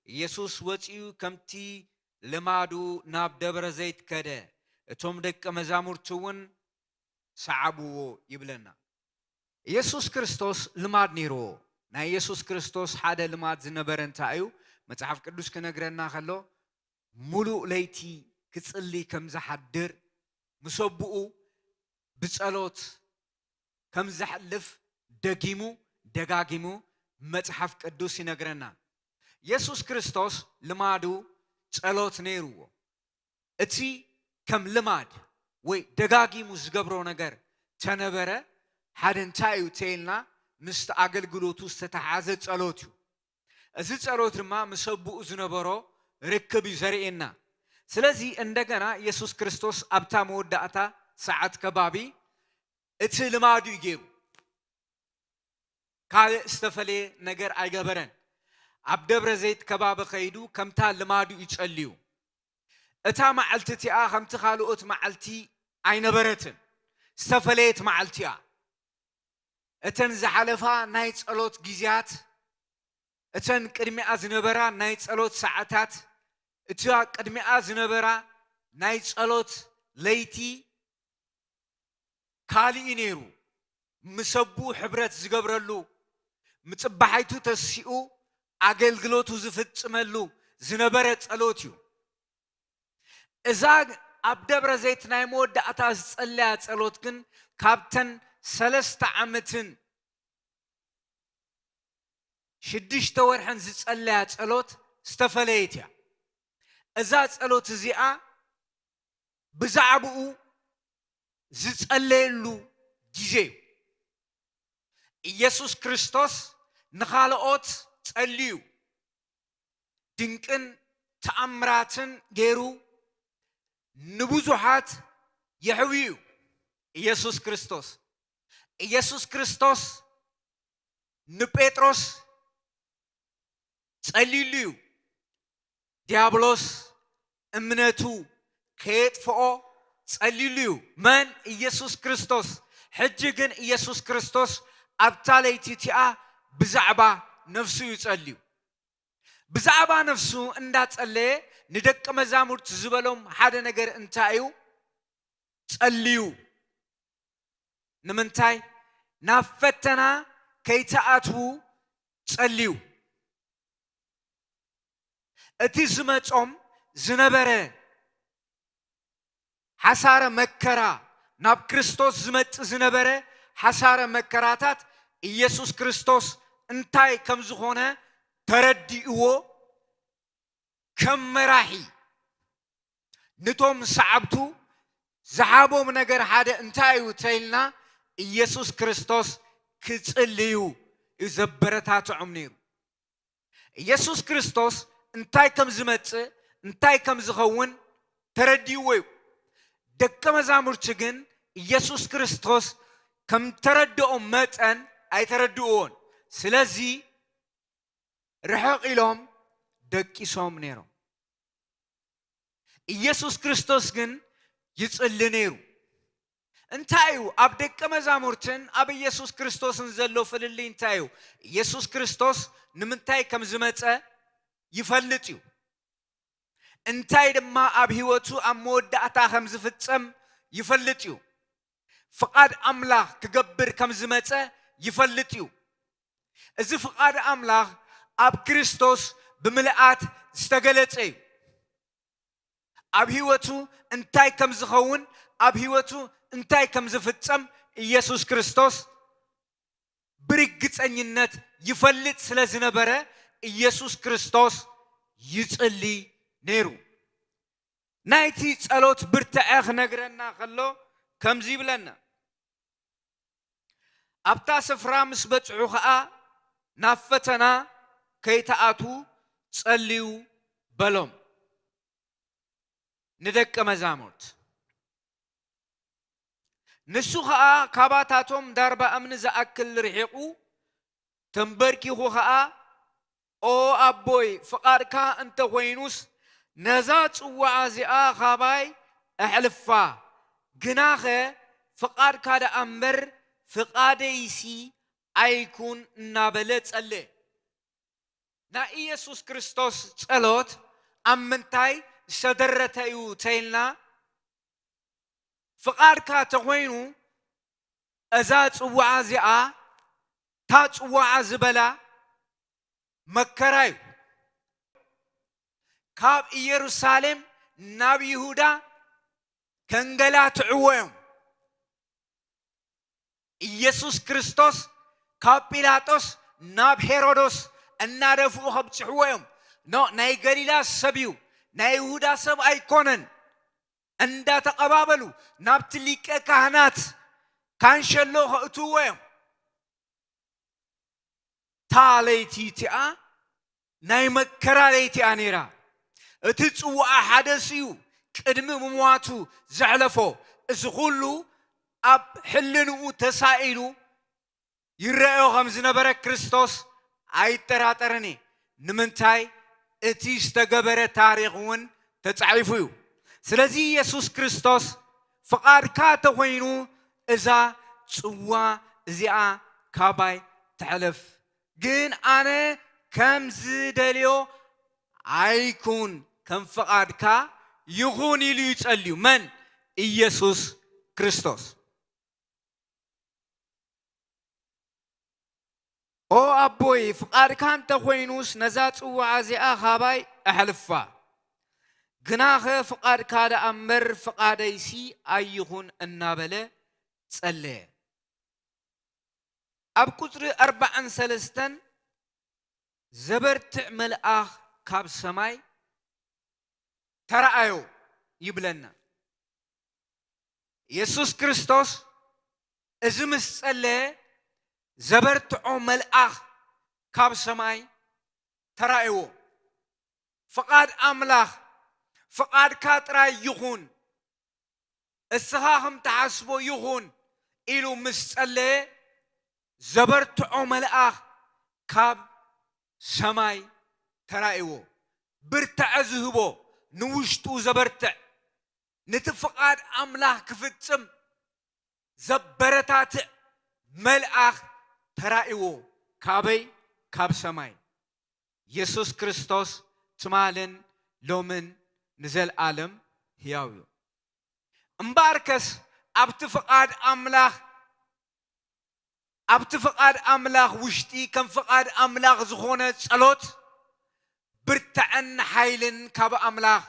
ኢየሱስ ወጺኡ ከምቲ ልማዱ ናብ ደብረ ዘይት ከደ። እቶም ደቀ መዛሙርቱ እውን ሰዓብዎ ይብለና። ኢየሱስ ክርስቶስ ልማድ ነይርዎ። ናይ ኢየሱስ ክርስቶስ ሓደ ልማድ ዝነበረ እንታይ እዩ? መጽሓፍ ቅዱስ ክነግረና ከሎ፣ ሙሉእ ለይቲ ክጽሊ ከም ዝሓድር፣ ምስ ኣቦኡ ብጸሎት ከም ዘሕልፍ ደጊሙ ደጋጊሙ መጽሓፍ ቅዱስ ይነግረና። የሱስ ክርስቶስ ልማዱ ጸሎት ነይርዎ። እቲ ከም ልማድ ወይ ደጋጊሙ ዝገብሮ ነገር ተነበረ፣ ሓደ እንታይ እዩ ተይልና፣ ምስቲ ኣገልግሎቱ ዝተተሓዘ ጸሎት እዩ። እዚ ጸሎት ድማ ምስ ኣቦኡ ዝነበሮ ርክብ እዩ ዘርእየና። ስለዚ እንደገና የሱስ ክርስቶስ ኣብታ መወዳእታ ሰዓት ከባቢ እቲ ልማዱ እዩ ገይሩ። ካልእ ዝተፈለየ ነገር ኣይገበረን። ኣብ ደብረ ዘይት ከባቢ ከይዱ ከምታ ልማዱ እዩ ጸልዩ። እታ መዓልቲ እቲኣ ከምቲ ካልኦት መዓልቲ ኣይነበረትን። ዝተፈለየት መዓልቲ እያ። እተን ዝሓለፋ ናይ ጸሎት ግዜያት፣ እተን ቅድሚኣ ዝነበራ ናይ ጸሎት ሰዓታት፣ እታ ቅድሚኣ ዝነበራ ናይ ጸሎት ለይቲ ካልእ እዩ ነይሩ። ምስ ኣቦኡ ሕብረት ዝገብረሉ፣ ምጽባሓይቱ ተሲኡ ኣገልግሎቱ ዝፍጽመሉ ዝነበረ ጸሎት እዩ። እዛ ኣብ ደብረ ዘይት ናይ መወዳእታ ዝጸለያ ጸሎት ግን ካብተን ሰለስተ ዓመትን ሽዱሽተ ወርሕን ዝጸለያ ጸሎት ዝተፈለየት እያ። እዛ ጸሎት እዚኣ ብዛዕባኡ ዝጸለየሉ ግዜ እዩ። ኢየሱስ ክርስቶስ ንኻልኦት ጸልዩ፣ ድንቅን ተኣምራትን ገይሩ ንብዙሓት የሕዊ እዩ። ኢየሱስ ክርስቶስ፣ ኢየሱስ ክርስቶስ ንጴጥሮስ ጸልዩሉ እዩ። ዲያብሎስ እምነቱ ከየጥፍኦ ጸልዩሉ እዩ። መን? ኢየሱስ ክርስቶስ። ሕጂ ግን ኢየሱስ ክርስቶስ ኣብታ ለይቲ እቲኣ ብዛዕባ ነፍሱ እዩ ጸልዩ። ብዛዕባ ነፍሱ እንዳጸለየ ንደቂ መዛሙርቱ ዝበሎም ሓደ ነገር እንታይ እዩ? ጸልዩ። ንምንታይ? ናብ ፈተና ከይትኣትዉ ጸልዩ። እቲ ዝመጾም ዝነበረ ሓሳረ መከራ፣ ናብ ክርስቶስ ዝመጽእ ዝነበረ ሓሳረ መከራታት፣ ኢየሱስ ክርስቶስ እንታይ ከም ዝኾነ ተረዲእዎ፣ ከም መራሒ ንቶም ሰዓብቱ ዝሃቦም ነገር ሓደ እንታይ እዩ ተይልና፣ ኢየሱስ ክርስቶስ ክጽልዩ እዩ ዘበረታትዖም ነይሩ። ኢየሱስ ክርስቶስ እንታይ ከም ዝመጽእ፣ እንታይ ከም ዝኸውን ተረዲእዎ እዩ። ደቀ መዛሙርቲ ግን ኢየሱስ ክርስቶስ ከም ተረድኦም መጠን ኣይተረድእዎን። ስለዚ ርሕቕ ኢሎም ደቂሶም ነይሮም። ኢየሱስ ክርስቶስ ግን ይጽሊ ነይሩ። እንታይ እዩ ኣብ ደቀ መዛሙርትን ኣብ ኢየሱስ ክርስቶስን ዘሎ ፍልልይ እንታይ እዩ? ኢየሱስ ክርስቶስ ንምንታይ ከም ዝመጸ ይፈልጥ እዩ። እንታይ ድማ ኣብ ህይወቱ ኣብ መወዳእታ ከም ዝፍጸም ይፈልጥ እዩ። ፍቓድ ኣምላኽ ክገብር ከም ዝመጸ ይፈልጥ እዩ። እዚ ፍቓድ ኣምላኽ ኣብ ክርስቶስ ብምልኣት ዝተገለጸ እዩ። ኣብ ህይወቱ እንታይ ከም ዝኸውን፣ ኣብ ህይወቱ እንታይ ከም ዝፍጸም ኢየሱስ ክርስቶስ ብርግጸኝነት ይፈልጥ ስለ ዝነበረ፣ ኢየሱስ ክርስቶስ ይጽሊ ነይሩ። ናይቲ ጸሎት ብርትዐ ክነግረና ከሎ ከምዚ ይብለና፣ ኣብታ ስፍራ ምስ በጽሑ ኸኣ ናብ ፈተና ከይትኣትዉ ጸልዩ በሎም ንደቀ መዛሙርት። ንሱ ኸኣ ካባታቶም ዳርባ እምኒ ዝኣክል ርሒቑ ተንበርኪኹ ኸኣ፣ "ኦ ኣቦይ፣ ፍቓድካ እንተ ኾይኑስ ነዛ ጽዋዓ እዚኣ ኻባይ ኣሕልፋ፣ ግናኸ ፍቓድካ ደኣ እምበር ፍቓደይሲ ኣይኩን" እናበለ ጸለየ። ናይ ኢየሱስ ክርስቶስ ጸሎት ኣብ ምንታይ ዝተደረተ እዩ ተይልና፣ ፍቓድካ ተኾይኑ እዛ ጽዋዓ እዚኣ፣ እታ ጽዋዓ ዝበላ መከራ እዩ። ካብ ኢየሩሳሌም ናብ ይሁዳ ከንገላትዕዎ እዮም። ኢየሱስ ክርስቶስ ካብ ጲላጦስ ናብ ሄሮዶስ እናደፍኡ ከብጽሕዎ እዮም። ኖ፣ ናይ ገሊላ ሰብ እዩ፣ ናይ ይሁዳ ሰብ ኣይኮነን። እንዳተቐባበሉ ናብቲ ሊቀ ካህናት ካንሸሎ ከእትውዎ እዮም። እታ ለይቲ እቲኣ ናይ መከራ ለይቲ እያ ነይራ። እቲ ጽዋኣ ሓደስ እዩ ቅድሚ ምሟቱ ዘሕለፎ። እዚ ኩሉ ኣብ ሕልንኡ ተሳኢሉ ይረአዮ ከም ዝነበረ ክርስቶስ ኣይጠራጠርን እየ። ንምንታይ? እቲ ዝተገበረ ታሪኽ እውን ተጻሒፉ እዩ። ስለዚ ኢየሱስ ክርስቶስ ፍቓድካ ተኾይኑ እዛ ጽዋ እዚኣ ካባይ ትሕለፍ፣ ግን ኣነ ከም ዝደልዮ ኣይኩን ከም ፍቓድካ ይኹን ኢሉ ይጸልዩ። መን? ኢየሱስ ክርስቶስ። ኦ ኣቦይ፣ ፍቓድካ እንተኾይኑስ ነዛ ጽዋዓ እዚኣ ኻባይ ኣሕልፋ። ግናኸ ፍቓድካ ደኣ እምበር ፍቓደይሲ ኣይኹን እናበለ ጸለየ። ኣብ ቁጽሪ ኣርባዓን ሰለስተን ዘበርትዕ መልኣኽ ካብ ሰማይ ተረኣዮ ይብለና። ኢየሱስ ክርስቶስ እዚ ምስ ጸለየ ዘበርትዖ መልኣኽ ካብ ሰማይ ተራእይዎ። ፍቓድ ኣምላኽ፣ ፍቓድካ ጥራይ ይኹን፣ እስኻ ከም ትሓስቦ ይኹን ኢሉ ምስ ጸለየ፣ ዘበርትዖ መልኣኽ ካብ ሰማይ ተራእይዎ። ብርታዐ ዝህቦ፣ ንውሽጡ ዘበርትዕ፣ ነቲ ፍቓድ ኣምላኽ ክፍጽም ዘበረታትዕ መልኣኽ ተራእይዎ። ካበይ? ካብ ሰማይ። የሱስ ክርስቶስ ትማልን ሎምን ንዘለኣለም ህያው እዩ። እምበኣርከስ ኣብቲ ፍቓድ ኣምላኽ፣ ኣብቲ ፍቓድ ኣምላኽ ውሽጢ ከም ፍቓድ ኣምላኽ ዝኾነ ጸሎት ብርታዐን ሓይልን ካብ ኣምላኽ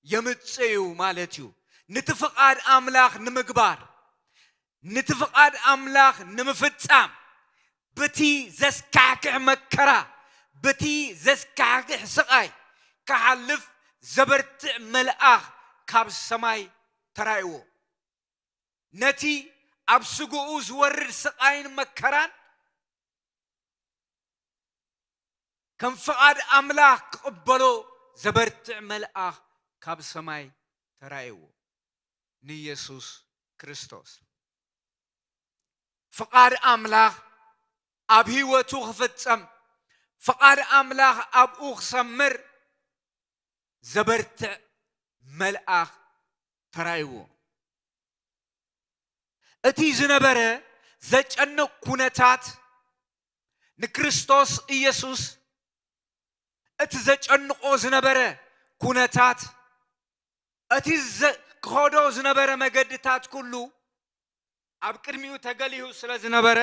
የምጽእ እዩ ማለት እዩ። ነቲ ፍቓድ ኣምላኽ ንምግባር፣ ነቲ ፍቓድ ኣምላኽ ንምፍጻም፣ በቲ ዘስካሕክሕ መከራ፣ በቲ ዘስካሕክሕ ስቓይ ክሓልፍ ዘበርትዕ መልኣኽ ካብ ሰማይ ተራእይዎ። ነቲ ኣብ ስግኡ ዝወርድ ስቓይን መከራን ከም ፍቓድ ኣምላኽ ክቕበሎ ዘበርትዕ መልኣኽ ካብ ሰማይ ተራእይዎ፣ ንየሱስ ክርስቶስ። ፍቓድ ኣምላኽ ኣብ ህይወቱ ክፍጸም፣ ፍቓድ ኣምላኽ ኣብኡ ክሰምር ዘበርትዕ መልኣኽ ተራእይዎ። እቲ ዝነበረ ዘጨንቕ ኩነታት ንክርስቶስ ኢየሱስ፣ እቲ ዘጨንቖ ዝነበረ ኩነታት፣ እቲ ዘ-፣ ክኸዶ ዝነበረ መገድታት ኩሉ ኣብ ቅድሚኡ ተገሊሁ ስለ ዝነበረ፣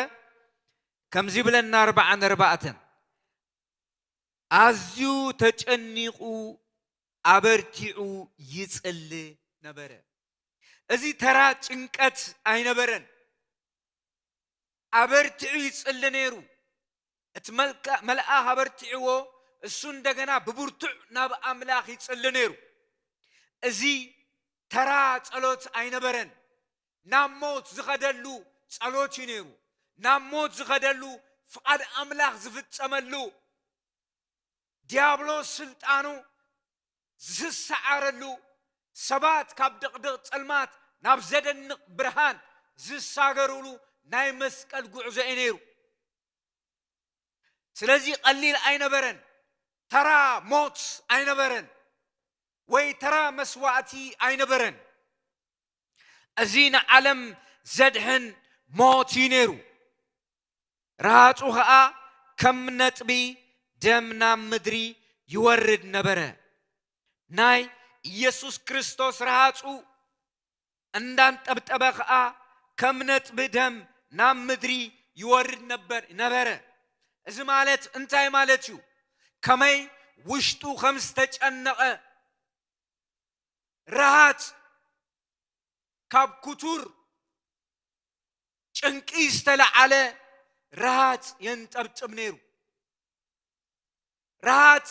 ከምዚ ብለና ኣርባዓን ኣርባዕተን፣ ኣዝዩ ተጨኒቑ ኣበርቲዑ ይጽሊ ነበረ። እዚ ተራ ጭንቀት ኣይነበረን። ኣበርቲዑ ይጽሊ ነይሩ። እቲ መልካ-፣ መልኣኽ ኣበርቲዕዎ፣ እሱ እንደገና ብብርቱዕ ናብ ኣምላኽ ይጽሊ ነይሩ። እዚ ተራ ጸሎት ኣይነበረን። ናብ ሞት ዝኸደሉ ጸሎት እዩ ነይሩ። ናብ ሞት ዝኸደሉ፣ ፍቓድ ኣምላኽ ዝፍጸመሉ፣ ዲያብሎስ ስልጣኑ ዝሰዓረሉ፣ ሰባት ካብ ድቕድቕ ጸልማት ናብ ዘደንቕ ብርሃን ዝሳገሩሉ ናይ መስቀል ጉዕዞ እዩ ነይሩ። ስለዚ ቀሊል ኣይነበረን። ተራ ሞት ኣይነበረን፣ ወይ ተራ መስዋእቲ ኣይነበረን። እዚ ንዓለም ዘድሕን ሞት እዩ ነይሩ። ረሃጹ ኸኣ ከም ነጥቢ ደም ናብ ምድሪ ይወርድ ነበረ። ናይ ኢየሱስ ክርስቶስ ረሃጹ እንዳንጠብጠበ ኸኣ ከም ነጥቢ ደም ናብ ምድሪ ይወርድ ነበር፣ ነበረ። እዚ ማለት እንታይ ማለት እዩ? ከመይ ውሽጡ ከም ዝተጨነቐ፣ ረሃጽ ካብ ክቱር ጭንቂ ዝተለዓለ ረሃጽ የንጠብጥብ ነይሩ። ረሃጽ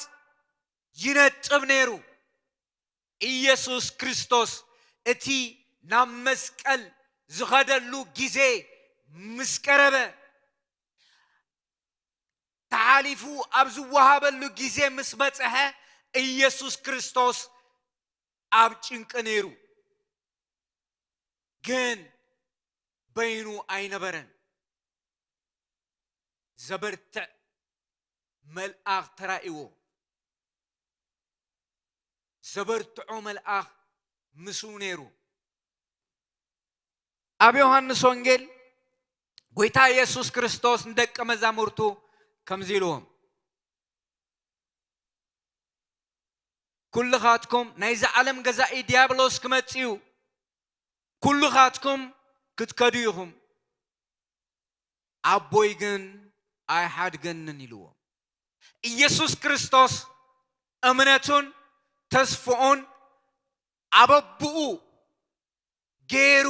ይነጥብ ነይሩ። ኢየሱስ ክርስቶስ እቲ ናብ መስቀል ዝኸደሉ ግዜ ምስ ቀረበ፣ ተሓሊፉ ኣብ ዝወሃበሉ ግዜ ምስ በጽሐ፣ ኢየሱስ ክርስቶስ ኣብ ጭንቂ ነይሩ። ግን በይኑ ኣይነበረን። ዘበርትዕ መልኣኽ ተራእይዎ። ዘበርትዖ መልኣኽ ምስኡ ነይሩ። ኣብ ዮሃንስ ወንጌል ጎይታ ኢየሱስ ክርስቶስ ንደቀ መዛሙርቱ ከምዚ ኢልዎም፣ "ኩልኻትኩም ናይዚ ዓለም ገዛኢ ዲያብሎስ ክመጽእ እዩ፣ ኩልኻትኩም ክትከዱ ኢኹም፣ ኣቦይ ግን ኣይሓድገንን" ኢልዎም። ኢየሱስ ክርስቶስ እምነቱን ተስፍኡን ኣብ ኣቦኡ ገይሩ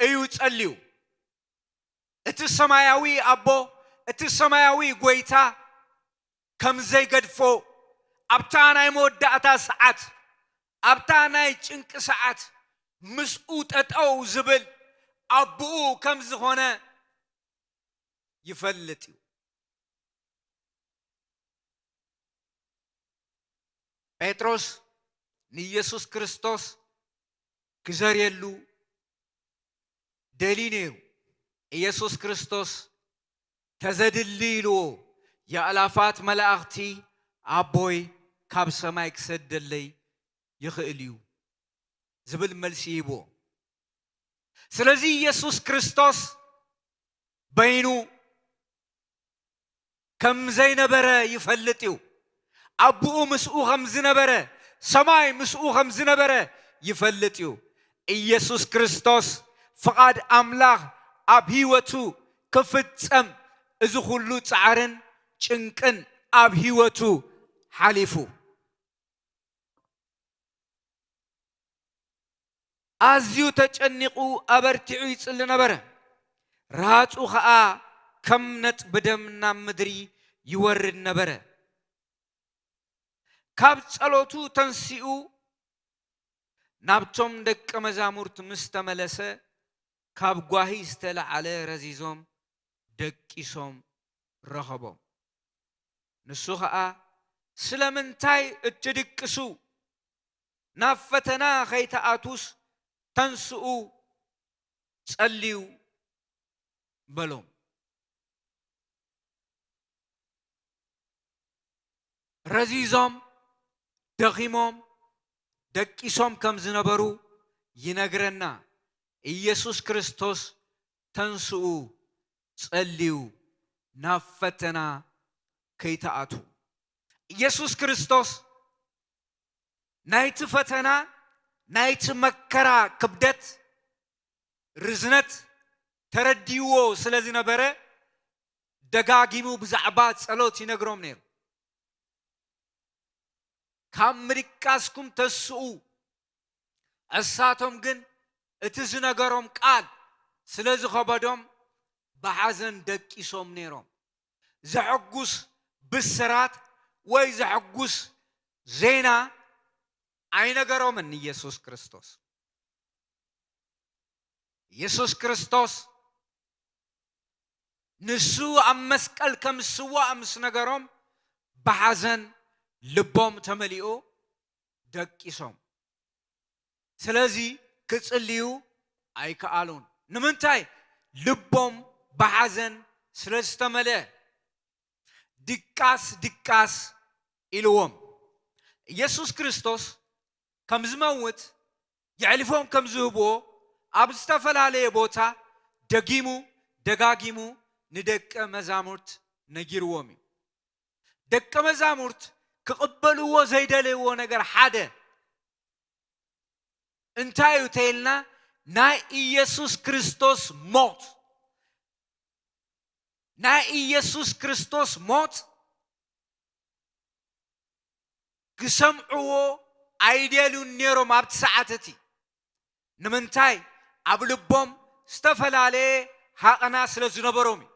እዩ ጸልዩ። እቲ ሰማያዊ ኣቦ፣ እቲ ሰማያዊ ጎይታ ከም ዘይገድፎ፣ ኣብታ ናይ መወዳእታ ሰዓት፣ ኣብታ ናይ ጭንቂ ሰዓት ምስኡ ጠጠው ዝብል ኣቦኡ ከም ዝኾነ ይፈልጥ እዩ። ጴጥሮስ ንኢየሱስ ክርስቶስ ክዘርየሉ ደልዩ ነይሩ። ኢየሱስ ክርስቶስ "ተዘድሊ" ኢልዎ፣ "የኣላፋት መላእኽቲ ኣቦይ ካብ ሰማይ ክሰደለይ ይኽእል እዩ" ዝብል መልሲ ሂብዎ። ስለዚ ኢየሱስ ክርስቶስ በይኑ ከም ዘይነበረ ይፈልጥ እዩ። ኣቦኡ ምስኡ ከም ዝነበረ፣ ሰማይ ምስኡ ከም ዝነበረ ይፈልጥ እዩ። ኢየሱስ ክርስቶስ ፍቓድ ኣምላኽ ኣብ ህይወቱ ክፍጸም፣ እዚ ኩሉ ጻዕርን ጭንቅን ኣብ ህይወቱ ሓሊፉ። ኣዝዩ ተጨኒቑ ኣበርቲዑ ይጽሊ ነበረ። ረሃጹ ኸኣ ከም ነጥቢ ደም ናብ ምድሪ ይወርድ ነበረ። ካብ ጸሎቱ ተንሲኡ ናብቶም ደቀ መዛሙርት ምስ ተመለሰ፣ ካብ ጓሂ ዝተለዓለ ረዚዞም ደቂሶም ረኸቦም። ንሱ ኸኣ፣ "ስለምንታይ እትድቅሱ? ናብ ፈተና ኸይትኣትዉስ ተንስኡ፣ ጸልዩ" በሎም። ረዚዞም፣ ደኺሞም፣ ደቂሶም ከም ዝነበሩ ይነግረና። ኢየሱስ ክርስቶስ፣ "ተንስኡ፣ ጸልዩ፣ ናብ ፈተና ከይትኣትዉ።" ኢየሱስ ክርስቶስ ናይቲ ፈተና፣ ናይቲ መከራ ክብደት፣ ርዝነት ተረዲእዎ ስለ ዝነበረ፣ ደጋጊሙ ብዛዕባ ጸሎት ይነግሮም ነይሩ። "ካብ ምድቃስኩም ተስኡ"፣ እሳቶም ግን እቲ ዝነገሮም ቃል ስለ ዝኸበዶም ብሓዘን ደቂሶም ነይሮም። ዘሐጉስ ብስራት ወይ ዘሐጉስ ዜና ኣይነገሮምን ኢየሱስ ክርስቶስ። ኢየሱስ ክርስቶስ ንሱ ኣብ መስቀል ከም ዝስዋእ ምስ ነገሮም፣ ብሓዘን ልቦም ተመሊኡ ደቂሶም። ስለዚ ክጽልዩ ኣይከኣሉን። ንምንታይ? ልቦም ብሓዘን ስለ ዝተመልአ። ድቃስ፣ ድቃስ ኢልዎም። ኢየሱስ ክርስቶስ ከም ዝመውት፣ የዕሊፎም ከም ዝህብዎ፣ ኣብ ዝተፈላለየ ቦታ ደጊሙ ደጋጊሙ ንደቀ መዛሙርት ነጊርዎም እዩ። ደቀ መዛሙርት ክቕበልዎ ዘይደለይዎ ነገር ሓደ እንታይ እዩ ተይልና፣ ናይ ኢየሱስ ክርስቶስ ሞት፣ ናይ ኢየሱስ ክርስቶስ ሞት ክሰምዕዎ ኣይደልዩን ነይሮም ኣብቲ ሰዓት እቲ። ንምንታይ? ኣብ ልቦም ዝተፈላለየ ሃቐና ስለ ዝነበሮም እዩ።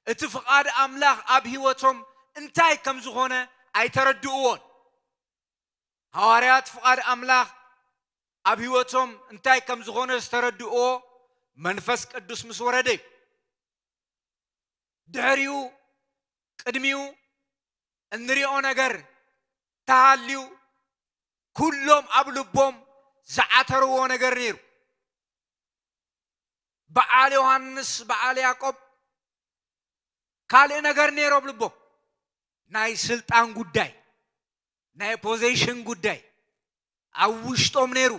እቲ ፍቓድ ኣምላኽ ኣብ ህይወቶም እንታይ ከም ዝኾነ ኣይተረድእዎን። ሃዋርያት ፍቓድ ኣምላኽ ኣብ ህይወቶም እንታይ ከም ዝኾነ ዝተረድእዎ መንፈስ ቅዱስ ምስ ወረደ እዩ። ድሕሪኡ፣ ቅድሚኡ እንሪኦ ነገር ተሃልዩ፣ ኩሎም ኣብ ልቦም ዝዓተርዎ ነገር ነይሩ። በዓል ዮሃንስ፣ በዓል ያዕቆብ፣ ካልእ ነገር ነይሩ ኣብ ልቦም። ናይ ስልጣን ጉዳይ፣ ናይ ፖዚሽን ጉዳይ ኣብ ውሽጦም ነይሩ።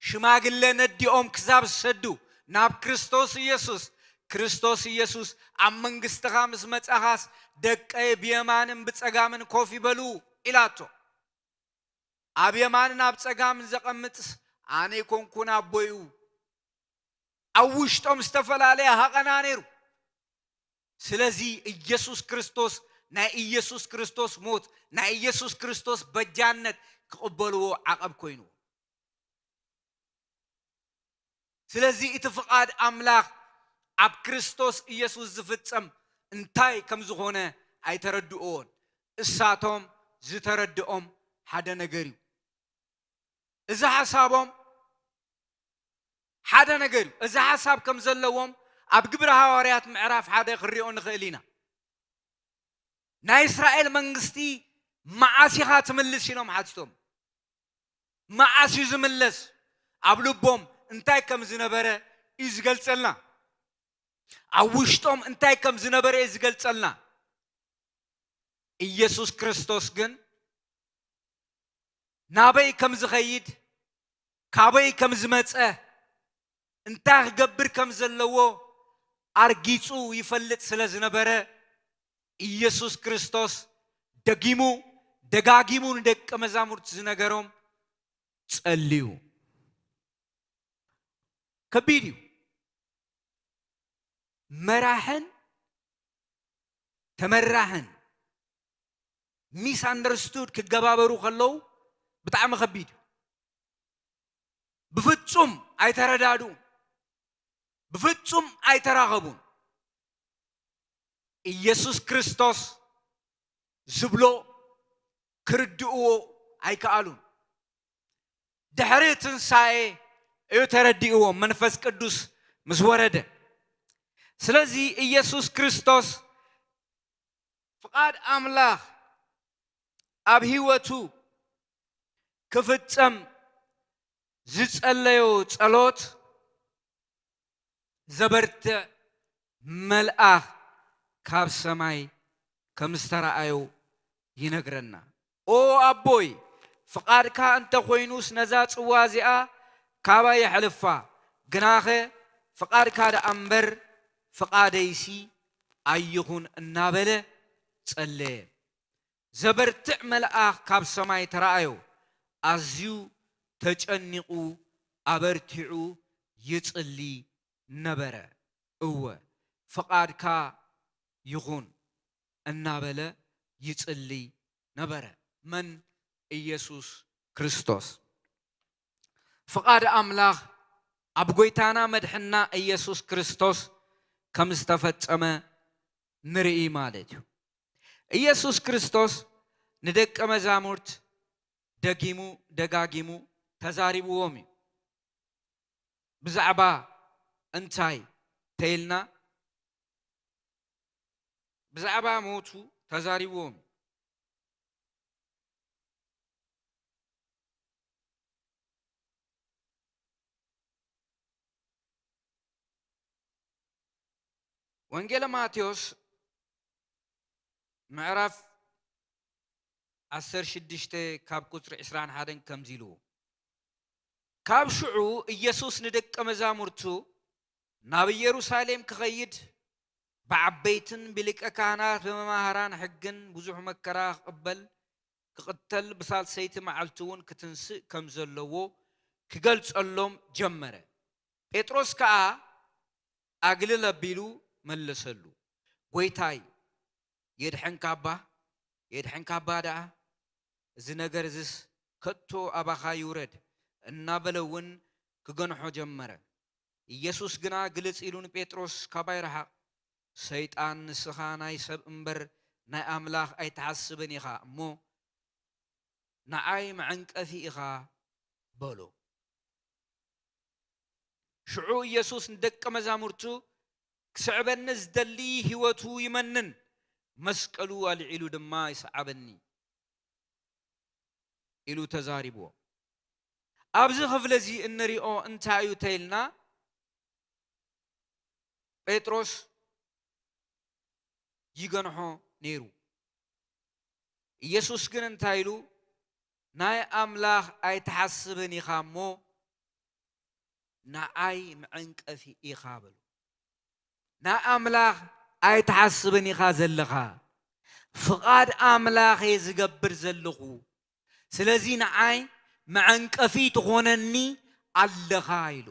ሽማግለ ነዲኦም ክሳብ ዝሰዱ ናብ ክርስቶስ ኢየሱስ፣ ክርስቶስ ኢየሱስ፣ ኣብ መንግስትኻ ምስ መጻኻስ፣ ደቀይ ብየማንን ብጸጋምን ኮፍ ይበሉ ኢላቶ። ኣብ የማንን ኣብ ጸጋምን ዘቐምጥስ ኣነ ኣይኮንኩን፣ ኣቦ እዩ። ኣብ ውሽጦም ዝተፈላለየ ሃቐና ነይሩ። ስለዚ ኢየሱስ ክርስቶስ፣ ናይ ኢየሱስ ክርስቶስ ሞት፣ ናይ ኢየሱስ ክርስቶስ በጃነት ክቕበልዎ ዓቐብ ኮይኑ። ስለዚ እቲ ፍቓድ ኣምላኽ ኣብ ክርስቶስ ኢየሱስ ዝፍጸም እንታይ ከም ዝኾነ ኣይተረድእዎን። እሳቶም ዝተረድኦም ሓደ ነገር እዩ። እዚ ሓሳቦም ሓደ ነገር እዩ። እዚ ሓሳብ ከም ዘለዎም ኣብ ግብረ ሃዋርያት ምዕራፍ ሓደ ክንሪኦ ንኽእል ኢና። ናይ እስራኤል መንግስቲ መዓስ ኢኻ ትምልስ ኢሎም ሓቲቶም። መዓስ እዩ ዝምለስ? ኣብ ልቦም እንታይ ከም ዝነበረ እዩ ዝገልጸልና። ኣብ ውሽጦም እንታይ ከም ዝነበረ እዩ ዝገልጸልና። ኢየሱስ ክርስቶስ ግን ናበይ ከም ዝኸይድ፣ ካበይ ከም ዝመጸ፣ እንታይ ክገብር ከም ዘለዎ ኣርጊጹ ይፈልጥ ስለ ዝነበረ፣ ኢየሱስ ክርስቶስ ደጊሙ ደጋጊሙ ንደቀ መዛሙርቱ ዝነገሮም፣ ጸልዩ። ከቢድ እዩ። መራሕን ተመራሕን ሚስ ኣንደርስቱድ ክገባበሩ ከለዉ ብጣዕሚ ከቢድ እዩ። ብፍጹም ኣይተረዳድኡን፣ ብፍጹም ኣይተራኸቡን። ኢየሱስ ክርስቶስ ዝብሎ ክርድእዎ ኣይከኣሉን። ድሕሪ ትንሳኤ እዩ ተረዲእዎም፣ መንፈስ ቅዱስ ምስ ወረደ። ስለዚ ኢየሱስ ክርስቶስ ፍቓድ ኣምላኽ ኣብ ህይወቱ ክፍጸም ዝጸለዮ ጸሎት ዘበርትዕ መልኣኽ ካብ ሰማይ ከም ዝተረኣዮ ይነግረና። ኦ ኣቦይ፣ ፍቓድካ እንተ ኾይኑስ ነዛ ጽዋ እዚኣ ካባይ የሕልፋ፣ ግናኸ ፍቓድካ ደኣ እምበር ፍቓደይሲ ኣይኹን እናበለ ጸለየ። ዘበርትዕ መልኣኽ ካብ ሰማይ ተራእዮ፣ ኣዝዩ ተጨኒቑ ኣበርቲዑ ይጽሊ ነበረ። እወ፣ ፍቓድካ ይኹን እናበለ ይጽሊ ነበረ። መን? ኢየሱስ ክርስቶስ። ፍቓድ ኣምላኽ ኣብ ጐይታና መድሕና ኢየሱስ ክርስቶስ ከም ዝተፈጸመ ንርኢ ማለት እዩ። ኢየሱስ ክርስቶስ ንደቀ መዛሙርት ደጊሙ ደጋጊሙ ተዛሪብዎም እዩ። ብዛዕባ እንታይ ተይልና? ብዛዕባ ሞቱ ተዛሪብዎም። ወንጌለ ማቴዎስ ምዕራፍ ዓሰርተ ሽዱሽተ ካብ ቁጽሪ ዕስራን ሓደን ከምዚ ኢልዎ፣ ካብ ሽዑ ኢየሱስ ንደቀ መዛሙርቱ ናብ ኢየሩሳሌም ክኸይድ ብዓበይትን ብሊቀ ካህናት ብመማህራን ሕግን ብዙሕ መከራ ክቕበል ክቕተል ብሳልሰይቲ መዓልቲ እውን ክትንስእ ከም ዘለዎ ክገልጸሎም ጀመረ። ጴጥሮስ ከኣ ኣግልል ኣቢሉ መለሰሉ፣ "ጐይታይ፣ የድሕንካ እባ፣ የድሕንካ እባ ደኣ፣ እዚ ነገር እዝስ ከቶ ኣባኻ ይውረድ እናበለ እውን ክገንሖ ጀመረ። ኢየሱስ ግና ግልጽ ኢሉ ንጴጥሮስ፣ ካባይ ረሓቕ፣ ሰይጣን፣ ንስኻ ናይ ሰብ እምበር ናይ ኣምላኽ ኣይትሓስብን ኢኻ እሞ ንዓይ መዐንቀፊ ኢኻ በሎ። ሽዑ ኢየሱስ ንደቀ መዛሙርቱ ክስዕበኒ ዝደሊ ህይወቱ ይመንን መስቀሉ ኣልዒሉ ድማ ይስዓበኒ ኢሉ ተዛሪብዎ። ኣብዚ ክፍሊ እዚ እንሪኦ እንታይ እዩ ተይልና ጴጥሮስ ይገንሖ ነይሩ። ኢየሱስ ግን እንታይ ኢሉ ናይ ኣምላኽ ኣይትሓስብን ኢኻ እሞ ንዓይ መዐንቀፊ ኢኻ በሉ። ናይ ኣምላኽ ኣይትሓስብን ኢኻ ዘለኻ፣ ፍቓድ ኣምላኽ እየ ዝገብር ዘለኹ፣ ስለዚ ንዓይ መዐንቀፊ ትኾነኒ ኣለኻ ኢሉ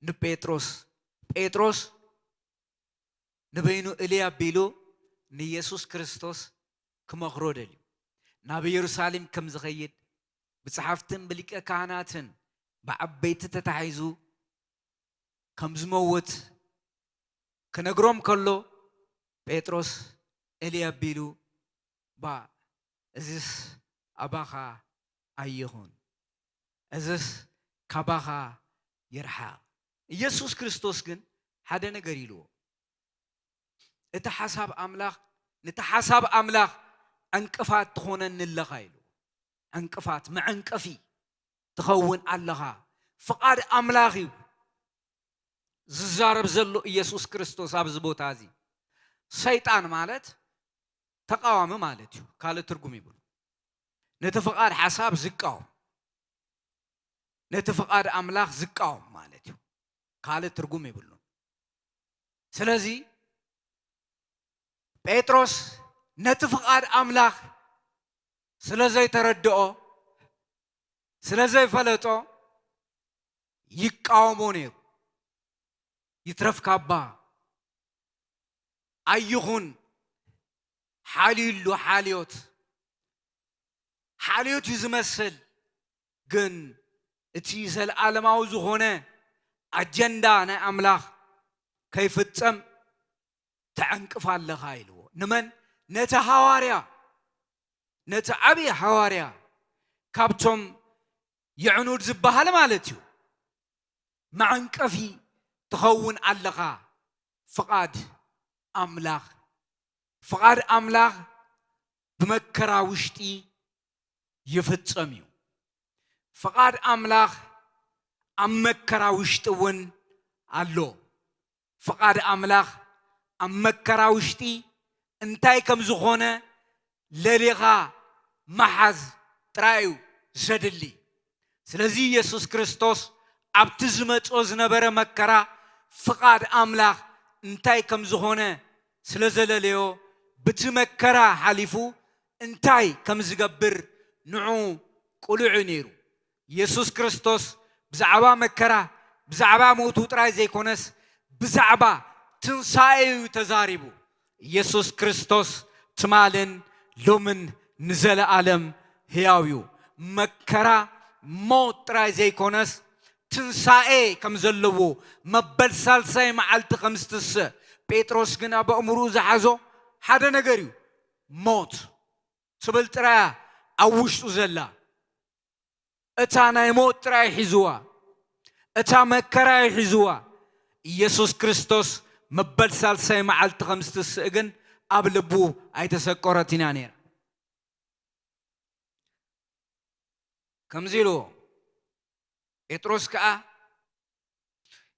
ንጴጥሮስ። ጴጥሮስ ንበይኑ እልይ ኣቢሉ ንኢየሱስ ክርስቶስ ክመኽሮ ደልዩ ናብ ኢየሩሳሌም ከም ዝኸይድ ብጸሓፍትን ብሊቀ ካህናትን ብዓበይቲ ተታሒዙ ከም ዝመውት ክነግሮም ከሎ ጴጥሮስ እልይ ኣቢሉ ባ እዝስ ኣባኻ ኣይኹን፣ እዝስ ካባኻ ይርሓቕ። ኢየሱስ ክርስቶስ ግን ሓደ ነገር ኢልዎ። እቲ ሓሳብ ኣምላኽ ነቲ ሓሳብ ኣምላኽ ዕንቅፋት ትኾነኒ ኣለኻ ኢሉ። ዕንቅፋት መዐንቀፊ ትኸውን ኣለኻ። ፍቓድ ኣምላኽ እዩ ዝዛረብ ዘሎ ኢየሱስ ክርስቶስ ኣብዚ ቦታ እዚ። ሰይጣን ማለት ተቃዋሚ ማለት እዩ፣ ካልእ ትርጉም ይብሉ። ነቲ ፍቓድ ሓሳብ ዝቃወም፣ ነቲ ፍቓድ ኣምላኽ ዝቃወም ማለት እዩ፣ ካልእ ትርጉም ይብሉ። ስለዚ ጴጥሮስ ነቲ ፍቓድ ኣምላኽ ስለ ዘይተረድኦ፣ ስለ ዘይፈለጦ ይቃወሞ ነይሩ። ይትረፍ ካባ ኣይኹን ሓልዩሉ ሓልዮት፣ ሓልዮት እዩ ዝመስል፣ ግን እቲ ዘለዓለማዊ ዝኾነ ኣጀንዳ ናይ ኣምላኽ ከይፍጸም ተዐንቅፍ ኣለኻ ኢልዎ። ንመን? ነቲ ሃዋርያ፣ ነቲ ዓብዪ ሃዋርያ፣ ካብቶም የዕኑድ ዝበሃል ማለት እዩ። መዐንቀፊ ትኸውን ኣለኻ። ፍቓድ ኣምላኽ፣ ፍቓድ ኣምላኽ ብመከራ ውሽጢ ይፍጸም እዩ። ፍቓድ ኣምላኽ ኣብ መከራ ውሽጢ እውን ኣሎ። ፍቓድ ኣምላኽ ኣብ መከራ ውሽጢ እንታይ ከም ዝኾነ ለሊኻ ምሓዝ ጥራይ እዩ ዘድሊ። ስለዚ ኢየሱስ ክርስቶስ ኣብቲ ዝመጾ ዝነበረ መከራ ፍቓድ ኣምላኽ እንታይ ከም ዝኾነ ስለ ዘለለዮ፣ ብቲ መከራ ሓሊፉ እንታይ ከም ዝገብር ንዑ ቅሉዕ እዩ ነይሩ። ኢየሱስ ክርስቶስ ብዛዕባ መከራ፣ ብዛዕባ ሞቱ ጥራይ ዘይኮነስ፣ ብዛዕባ ትንሳኤ እዩ ተዛሪቡ። ኢየሱስ ክርስቶስ ትማልን ሎምን ንዘለኣለም ህያው እዩ። መከራ፣ ሞት ጥራይ ዘይኮነስ፣ ትንሳኤ ከም ዘለዎ፣ መበል ሳልሳይ መዓልቲ ከም ዝትስእ፣ ጴጥሮስ ግን ኣብ ኣእምሮኡ ዝሓዞ ሓደ ነገር እዩ። ሞት ትብል ጥራይ እያ ኣብ ውሽጡ ዘላ። እታ ናይ ሞት ጥራይ ሒዝዋ፣ እታ መከራ እዩ ሒዝዋ። ኢየሱስ ክርስቶስ መበል ሳልሳይ መዓልቲ ከም ዝትስእ ግን ኣብ ልቡ ኣይተሰቆረትን እያ ነይራ። ከምዚ ኢልዎ፣ ጴጥሮስ ከኣ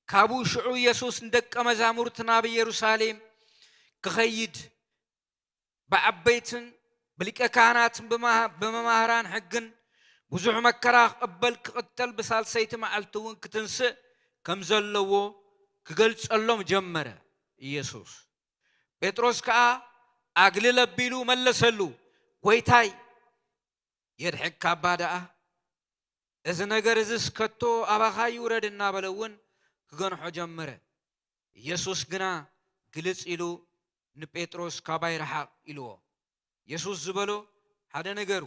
ካብኡ ሽዑ ኢየሱስ ንደቀ መዛሙርቲ ናብ ኢየሩሳሌም ክኸይድ ብዓበይትን ብሊቀ ካህናትን ብመሃ-፣ ብመማህራን ሕግን ብዙሕ መከራ ክቕበል፣ ክቕተል፣ ብሳልሰይቲ መዓልቲ እውን ክትንስእ ከም ዘለዎ ክገልጸሎም ጀመረ። ኢየሱስ ጴጥሮስ ከኣ ኣግልል ኣቢሉ መለሰሉ፣ "ጐይታይ፣ የድሕግካ እባ ደኣ፣ እዚ ነገር እዝስ ከቶ ኣባኻ ይውረድ" እናበለ እውን ክገንሖ ጀመረ። ኢየሱስ ግና ግልጽ ኢሉ ንጴጥሮስ፣ "ካባይ ረሓቕ" ኢልዎ። ኢየሱስ ዝበሎ፣ ሓደ ነገሩ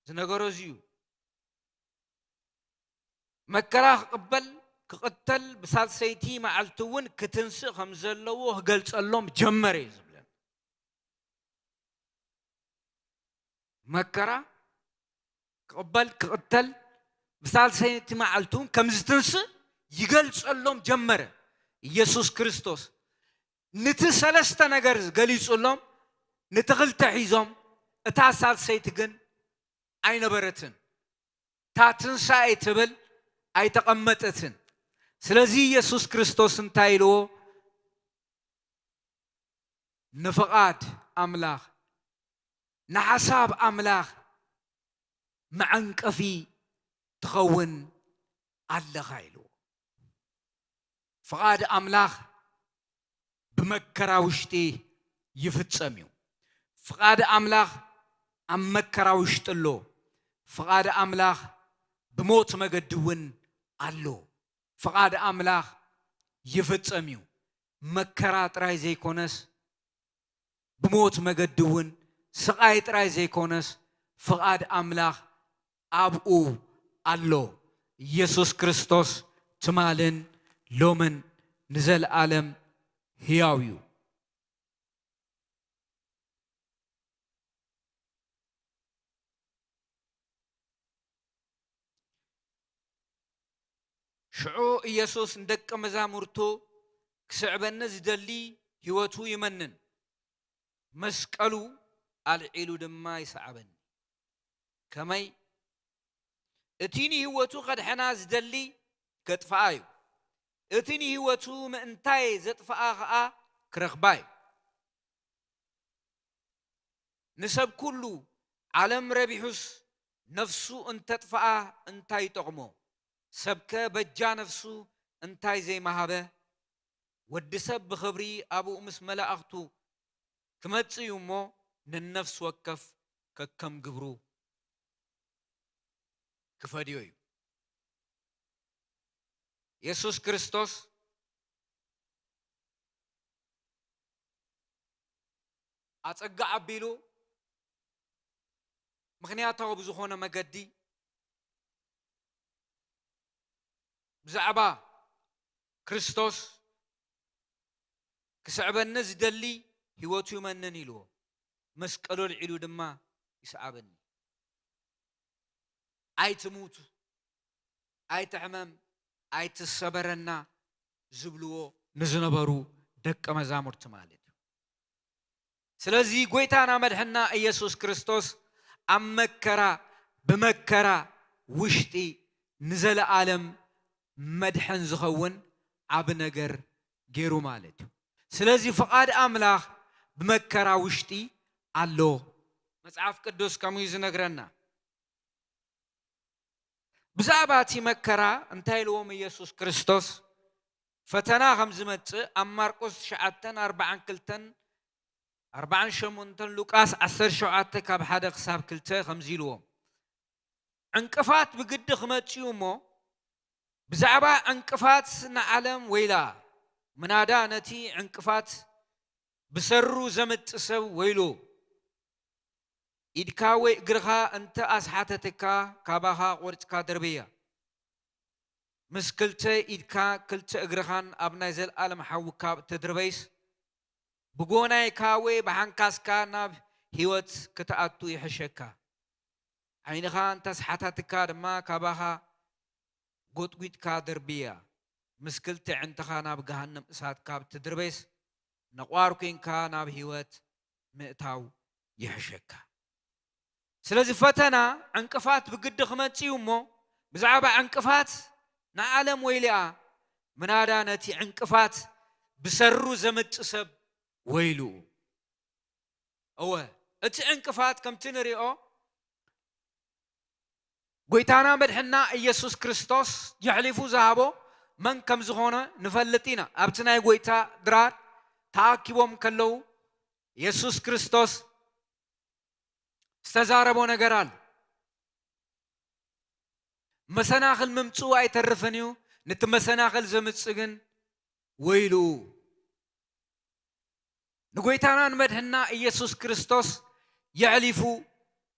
ዝነገሮ እዚ እዩ። መከራ ክቕበል፣ ክቕተል፣ ብሳልሰይቲ መዓልቲ እውን ክትንስእ ከም ዘለዎ ክገልጸሎም ጀመረ እዩ ዝብለን። መከራ ክቕበል፣ ክቕተል፣ ብሳልሰይቲ መዓልቲ እውን ከም ዝትንስእ ይገልጸሎም ጀመረ። ኢየሱስ ክርስቶስ ንቲ ሰለስተ ነገር ገሊጹሎም፣ ንቲ ክልተ ሒዞም፣ እታ ሳልሰይቲ ግን ኣይነበረትን። እታ ትንሳኤ ትብል ኣይተቐመጠትን። ስለዚ ኢየሱስ ክርስቶስ እንታይ ኢልዎ? ንፍቓድ ኣምላኽ፣ ንሓሳብ ኣምላኽ መዐንቀፊ ትኸውን ኣለኻ ኢልዎ። ፍቓድ ኣምላኽ ብመከራ ውሽጢ ይፍጸም እዩ። ፍቓድ ኣምላኽ ኣብ መከራ ውሽጢ ኣሎ። ፍቓድ ኣምላኽ ብሞት መገዲ እውን ኣሎ። ፍቓድ ኣምላኽ ይፍጸም እዩ። መከራ ጥራይ ዘይኮነስ፣ ብሞት መገዲ እውን ስቓይ ጥራይ ዘይኮነስ፣ ፍቓድ ኣምላኽ ኣብኡ ኣሎ። ኢየሱስ ክርስቶስ ትማልን ሎምን ንዘለኣለም ህያው እዩ። ሽዑ ኢየሱስ ንደቀ መዛሙርቱ፣ "ክስዕበኒ ዝደሊ ህይወቱ ይመንን፣ መስቀሉ ኣልዒሉ ድማ ይስዓበኒ።" ከመይ? እቲ ንህይወቱ ከድሕና ዝደሊ ከጥፍኣ እዩ። እቲ ንህይወቱ ምእንታይ ዘጥፍኣ ኸኣ ክረኽባ እዩ። ንሰብ ኩሉ ዓለም ረቢሑስ ነፍሱ እንተጥፍኣ እንታይ ይጠቕሞ? ሰብከ በጃ ነፍሱ እንታይ ዘይመሃበ? ወዲ ሰብ ብኽብሪ ኣቡኡ ምስ መላእኽቱ ክመጽእ እዩ እሞ፣ ንነፍሲ ወከፍ ከከም ግብሩ ክፈድዮ እዩ። የሱስ ክርስቶስ ኣጸጋ ኣቢሉ ምኽንያታዊ ብዝኾነ መገዲ ብዛዕባ ክርስቶስ፣ "ክስዕበኒ ዝደሊ ህይወቱ ይመንን" ኢልዎ። መስቀሉ ኣልዒሉ ድማ "ይስዓበኒ፣ ኣይትሙት፣ ኣይትሕመም፣ ኣይትሰበረና" ዝብልዎ ንዝነበሩ ደቀ መዛሙርቲ ማለት እዩ። ስለዚ ጎይታና መድሕና ኢየሱስ ክርስቶስ ኣብ መከራ፣ ብመከራ ውሽጢ ንዘለኣለም መድሕን ዝኸውን ዓቢ ነገር ገይሩ ማለት እዩ። ስለዚ ፍቓድ ኣምላኽ ብመከራ ውሽጢ ኣሎ። መጽሓፍ ቅዱስ ከምኡ እዩ ዝነግረና። ብዛዕባ እቲ መከራ እንታይ ኢልዎም ኢየሱስ ክርስቶስ? ፈተና ከም ዝመጽእ ኣብ ማርቆስ ትሽዓተ ኣርብዓን ክልተን ኣርብዓን ሸሞንተን፣ ሉቃስ ዓሰርተ ሸውዓተ ካብ ሓደ ክሳብ ክልተ ከምዚ ኢልዎም፣ "ዕንቅፋት ብግዲ ክመጽእ እዩ እሞ፣ ብዛዕባ ዕንቅፋት ንዓለም ወይላ፣ ምናዳ ነቲ ዕንቅፋት ብሰሩ ዘምጽእ ሰብ ወይሉ። ኢድካ ወይ እግርኻ እንተ ኣስሓተትካ፣ ካባኻ ቆሪጽካ ደርብያ። ምስ ክልተ ኢድካ ክልተ እግርኻን ኣብ ናይ ዘልኣለም ሓዊ ካብ እትድርበይስ፣ ብጎናይካ ወይ ብሓንካስካ ናብ ህይወት ክትኣቱ ይሕሸካ። ዓይንኻ እንተ ኣስሓታትካ ድማ፣ ካባኻ ጎጥጒጥካ ደርብያ። ምስ ክልተ ኣዕንትኻ ናብ ገሃነም እሳት ካብ እትድርበይስ፣ ነቋር ኮይንካ ናብ ህይወት ምእታው ይሕሸካ።" ስለዚ ፈተና፣ ዕንቅፋት ብግዲ ክመጽእ እዩ እሞ፣ ብዛዕባ ዕንቅፋት ንዓለም ወይልኣ፣ ምናዳ ነቲ ዕንቅፋት ብሰሩ ዘምጽእ ሰብ ወይልኡ። እወ፣ እቲ ዕንቅፋት ከምቲ ንሪኦ፣ ጎይታና መድሕና ኢየሱስ ክርስቶስ የሕሊፉ ዝሃቦ መን ከም ዝኾነ ንፈልጥ ኢና። ኣብቲ ናይ ጎይታ ድራር ተኣኪቦም ከለዉ፣ ኢየሱስ ክርስቶስ ዝተዛረቦ ነገር ኣሎ። መሰናኽል ምምጽኡ ኣይተርፍን እዩ፣ ነቲ መሰናኽል ዘምጽእ ግን ወይልኡ። ንጎይታና ንመድሕና ኢየሱስ ክርስቶስ የሕሊፉ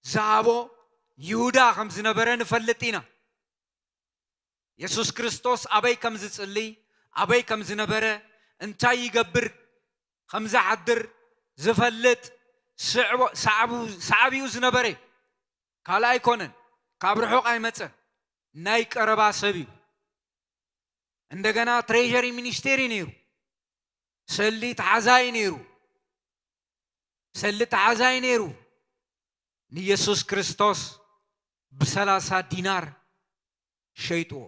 ዝሃቦ ይሁዳ ከም ዝነበረ ንፈልጥ ኢና። የሱስ ክርስቶስ ኣበይ ከም ዝጽልይ፣ ኣበይ ከም ዝነበረ፣ እንታይ ይገብር ከም ዝሓድር ዝፈልጥ፣ ስዕቦ-፣ ሰዓቡ-፣ ሰዓቢኡ ዝነበረ እዩ። ካልእ ኣይኮነን፣ ካብ ርሑቕ ኣይመጸን፣ ናይ ቀረባ ሰብ እዩ። እንደገና ትሬዠሪ ሚኒስቴር እዩ ነይሩ፣ ሰሊ ተሓዛይ ነይሩ፣ ሰሊ ተሓዛይ ነይሩ። ንየሱስ ክርስቶስ ብሰላሳ ዲናር ሸይጥዎ።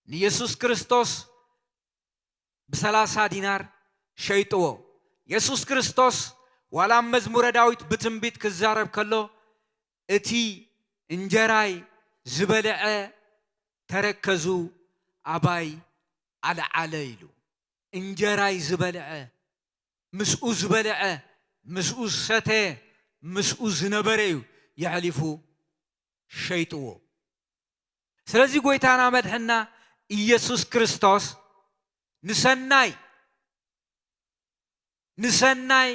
ንየሱስ ክርስቶስ ብሰላሳ ዲናር ሸይጥዎ። የሱስ ክርስቶስ ዋላ ኣብ መዝሙረ ዳዊት ብትንቢት ክዛረብ ከሎ፣ "እቲ እንጀራይ ዝበልዐ ተረከዙ ኣባይ ኣልዓለ" ኢሉ። እንጀራይ ዝበልዐ፣ ምስኡ ዝበልዐ፣ ምስኡ ዝሰተየ፣ ምስኡ ዝነበረ እዩ የሕሊፉ ሸይጥዎ። ስለዚ ጎይታና መድሕና ኢየሱስ ክርስቶስ ንሰናይ፣ ንሰናይ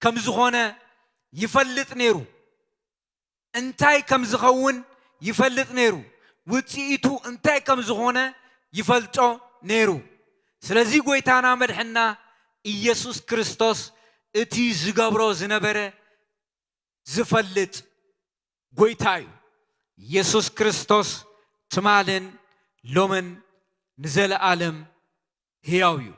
ከም ዝኾነ ይፈልጥ ነይሩ። እንታይ ከም ዝኸውን ይፈልጥ ነይሩ። ውጽኢቱ እንታይ ከም ዝኾነ ይፈልጦ ነይሩ። ስለዚ ጎይታና መድሕና ኢየሱስ ክርስቶስ እቲ ዝገብሮ ዝነበረ ዝፈልጥ ጎይታ እዩ። ኢየሱስ ክርስቶስ ትማልን ሎምን ንዘለኣለም ህያው እዩ።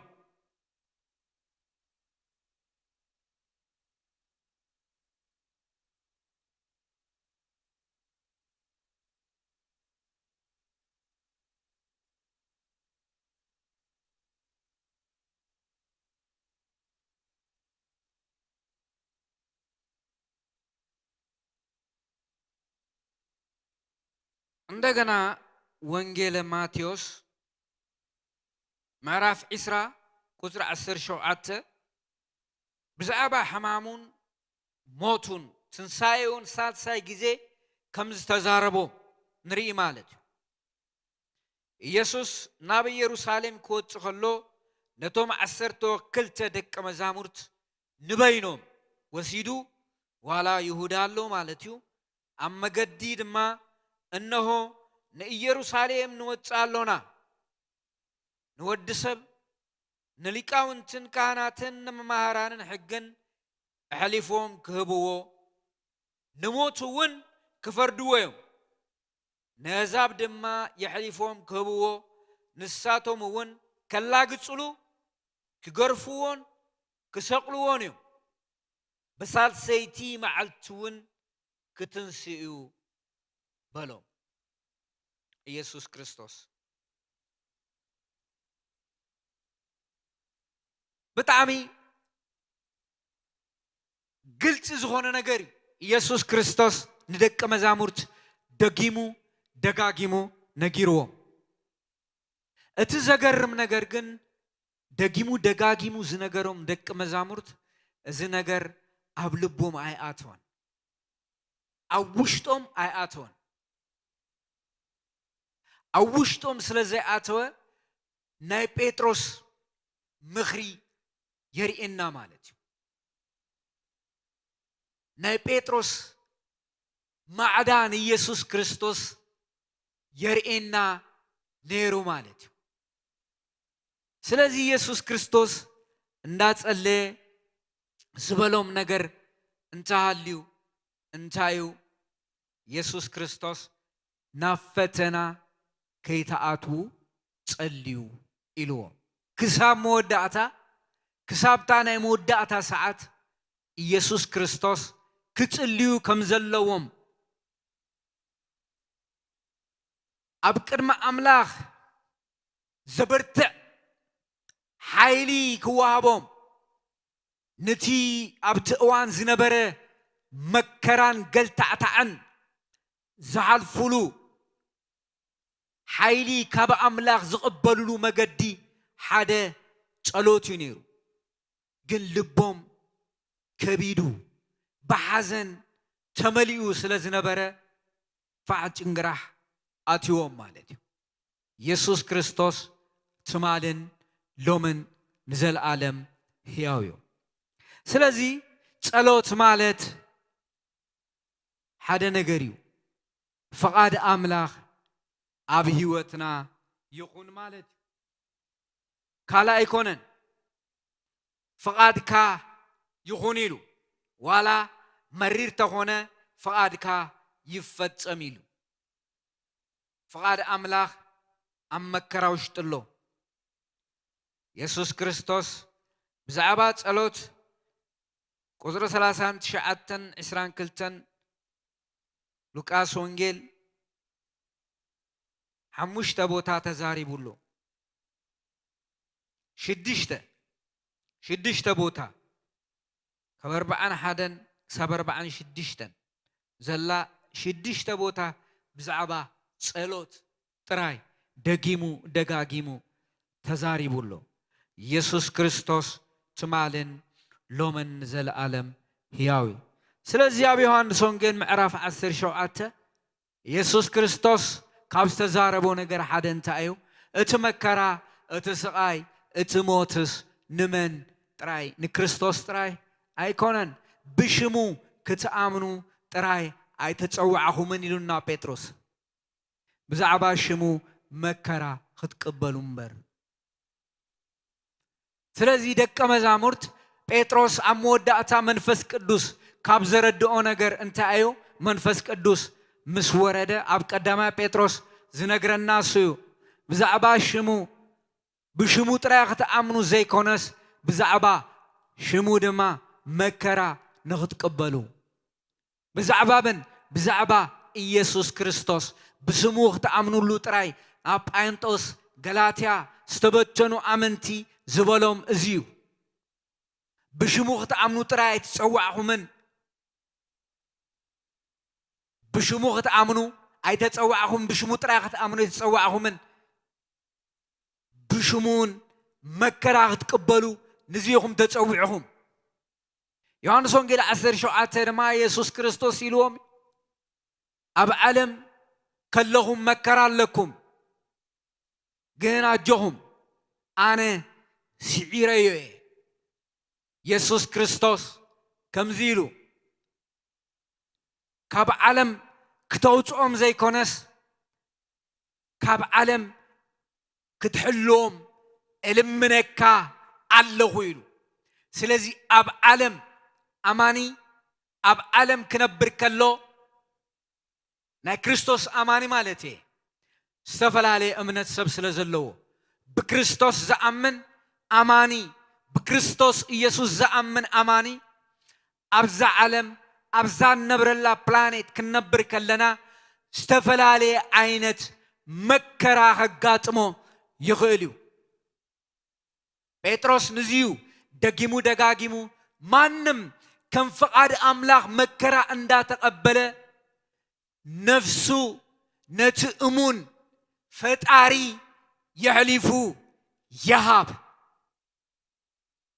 እንደገና ወንጌለ ማቴዎስ ምዕራፍ ዕስራ ቁጽሪ ዓሰርተ ሸውዓተ ብዛዕባ ሕማሙን ሞቱን ትንሳኤውን ሳልሳይ ግዜ ከም ዝተዛረቦ ንርኢ ማለት እዩ። ኢየሱስ ናብ ኢየሩሳሌም ክወጽእ ከሎ ነቶም ዓሰርተ ክልተ ደቀ መዛሙርት ንበይኖም ወሲዱ፣ ዋላ ይሁዳ ኣሎ ማለት እዩ። ኣብ መገዲ ድማ፣ "እንሆ ንኢየሩሳሌም ንወጽእ ኣሎና፣ ንወዲ ሰብ ንሊቃውንትን ካህናትን ንመማህራንን ሕግን ኣሕሊፎም ክህብዎ፣ ንሞት እውን ክፈርድዎ እዮም። ነህዛብ ድማ የሕሊፎም ክህብዎ፣ ንሳቶም እውን ከላግጽሉ፣ ክገርፍዎን ክሰቕልዎን እዮም። ብሳልሰይቲ መዓልቲ እውን ክትንስእ እዩ" በሎም። ኢየሱስ ክርስቶስ ብጣዕሚ ግልጺ ዝኾነ ነገር እዩ። ኢየሱስ ክርስቶስ ንደቀ መዛሙርት ደጊሙ ደጋጊሙ ነጊርዎም። እቲ ዘገርም ነገር ግን፣ ደጊሙ ደጋጊሙ ዝነገሮም ደቂ መዛሙርት፣ እዚ ነገር ኣብ ልቦም ኣይኣተወን፣ ኣብ ውሽጦም ኣይኣተወን። ኣብ ውሽጦም ስለ ዘይኣተወ፣ ናይ ጴጥሮስ ምኽሪ የርእየና ማለት እዩ። ናይ ጴጥሮስ ማዕዳ ንኢየሱስ ክርስቶስ የርእየና ነይሩ ማለት እዩ። ስለዚ ኢየሱስ ክርስቶስ እንዳጸለየ ዝበሎም ነገር እንተሃልዩ እንታይ እዩ? ኢየሱስ ክርስቶስ፣ "ናብ ፈተና ከይትኣትዉ ጸልዩ" ኢልዎም። ክሳብ መወዳእታ፣ ክሳብታ ናይ መወዳእታ ሰዓት ኢየሱስ ክርስቶስ ክጽልዩ ከም ዘለዎም፣ ኣብ ቅድሚ ኣምላኽ ዘበርትዕ ሓይሊ ክወሃቦም፣ ነቲ ኣብቲ እዋን ዝነበረ መከራን ገልታዕታዕን ዝሓልፉሉ ሓይሊ ካብ ኣምላኽ ዝቕበሉሉ መገዲ ሓደ ጸሎት እዩ ነይሩ። ግን ልቦም ከቢዱ፣ ብሓዘን ተመሊኡ ስለ ዝነበረ፣ ፋዕ ጭንግራሕ ኣትይዎም ማለት እዩ። የሱስ ክርስቶስ ትማልን ሎምን ንዘለኣለም ህያው እዩ። ስለዚ ጸሎት ማለት ሓደ ነገር እዩ። ፍቓድ ኣምላኽ ኣብ ህይወትና ይኹን ማለት እዩ። ካልእ ኣይኮነን። ፍቓድካ ይኹን ኢሉ፣ ዋላ መሪር ተኾነ ፍቓድካ ይፈጸም ኢሉ። ፍቓድ ኣምላኽ ኣብ መከራ ውሽጢ ኣሎ። የሱስ ክርስቶስ ብዛዕባ ጸሎት ቁጽሪ ሰላሳን ትሽዓተን ዕስራን ክልተን ሉቃስ ወንጌል ሓሙሽተ ቦታ ተዛሪቡ ኣሎ። ሽዱሽተ ሽዱሽተ ቦታ ካብ ኣርብዓን ሓደን ክሳብ ኣርብዓን ሽዱሽተን ዘላ ሽዱሽተ ቦታ ብዛዕባ ጸሎት ጥራይ ደጊሙ ደጋጊሙ ተዛሪቡ ኣሎ። የሱስ ክርስቶስ ትማልን ሎምን ንዘለኣለም ህያው እዩ። ስለዚ ኣብ ዮሃንስ ወንጌል ምዕራፍ ዓሰርተ ሸውዓተ የሱስ ክርስቶስ ካብ ዝተዛረቦ ነገር ሓደ እንታይ እዩ? እቲ መከራ፣ እቲ ስቓይ፣ እቲ ሞትስ ንመን ጥራይ? ንክርስቶስ ጥራይ ኣይኮነን። ብሽሙ ክትኣምኑ ጥራይ ኣይተጸዋዕኹምን ኢሉና ጴጥሮስ። ብዛዕባ ሽሙ መከራ ክትቅበሉ እምበር። ስለዚ ደቀ መዛሙርት ጴጥሮስ ኣብ መወዳእታ መንፈስ ቅዱስ ካብ ዘረድኦ ነገር እንታይ እዩ? መንፈስ ቅዱስ ምስ ወረደ ኣብ ቀዳማይ ጴጥሮስ ዝነግረና እሱ እዩ። ብዛዕባ ሽሙ፣ ብሽሙ ጥራይ ክትኣምኑ ዘይኮነስ ብዛዕባ ሽሙ ድማ መከራ ንኽትቅበሉ። ብዛዕባ መን? ብዛዕባ ኢየሱስ ክርስቶስ። ብስሙ ክትኣምኑሉ ጥራይ። ኣብ ጳንጦስ፣ ገላትያ ዝተበተኑ ኣመንቲ ዝበሎም እዚ እዩ። ብሽሙ ክትኣምኑ ጥራይ ኣይተጸዋዕኹምን። ብሽሙ ክትኣምኑ ኣይተጸዋዕኹም። ብሽሙ ጥራይ ክትኣምኑ ኣይተጸዋዕኹምን። ብሽሙ እውን መከራ ክትቅበሉ ንዚ ኢኹም ተጸዊዕኹም። ዮሃንስ ወንጌል ዓሰርተ ሸውዓተ ድማ የሱስ ክርስቶስ ኢልዎም፣ ኣብ ዓለም ከለኹም መከራ ኣለኩም፣ ግን ኣጆኹም፣ ኣነ ስዒረዮ እየ። የሱስ ክርስቶስ ከምዚ ኢሉ፣ ካብ ዓለም ክተውፅኦም ዘይኮነስ ካብ ዓለም ክትሕልዎም እልምነካ ኣለኹ ኢሉ። ስለዚ ኣብ ዓለም ኣማኒ ኣብ ዓለም ክነብር ከሎ ናይ ክርስቶስ ኣማኒ ማለት እየ። ዝተፈላለየ እምነት ሰብ ስለ ዘለዎ ብክርስቶስ ዝኣምን ኣማኒ፣ ብክርስቶስ ኢየሱስ ዝኣምን ኣማኒ ኣብዛ ዓለም ኣብዛ እንነብረላ ፕላኔት ክንነብር ከለና ዝተፈላለየ ዓይነት መከራ ከጋጥሞ ይኽእል እዩ። ጴጥሮስ ንዚዩ ደጊሙ ደጋጊሙ ማንም ከም ፍቓድ ኣምላኽ መከራ እንዳተቐበለ ነፍሱ ነቲ እሙን ፈጣሪ የሕሊፉ ይሃብ።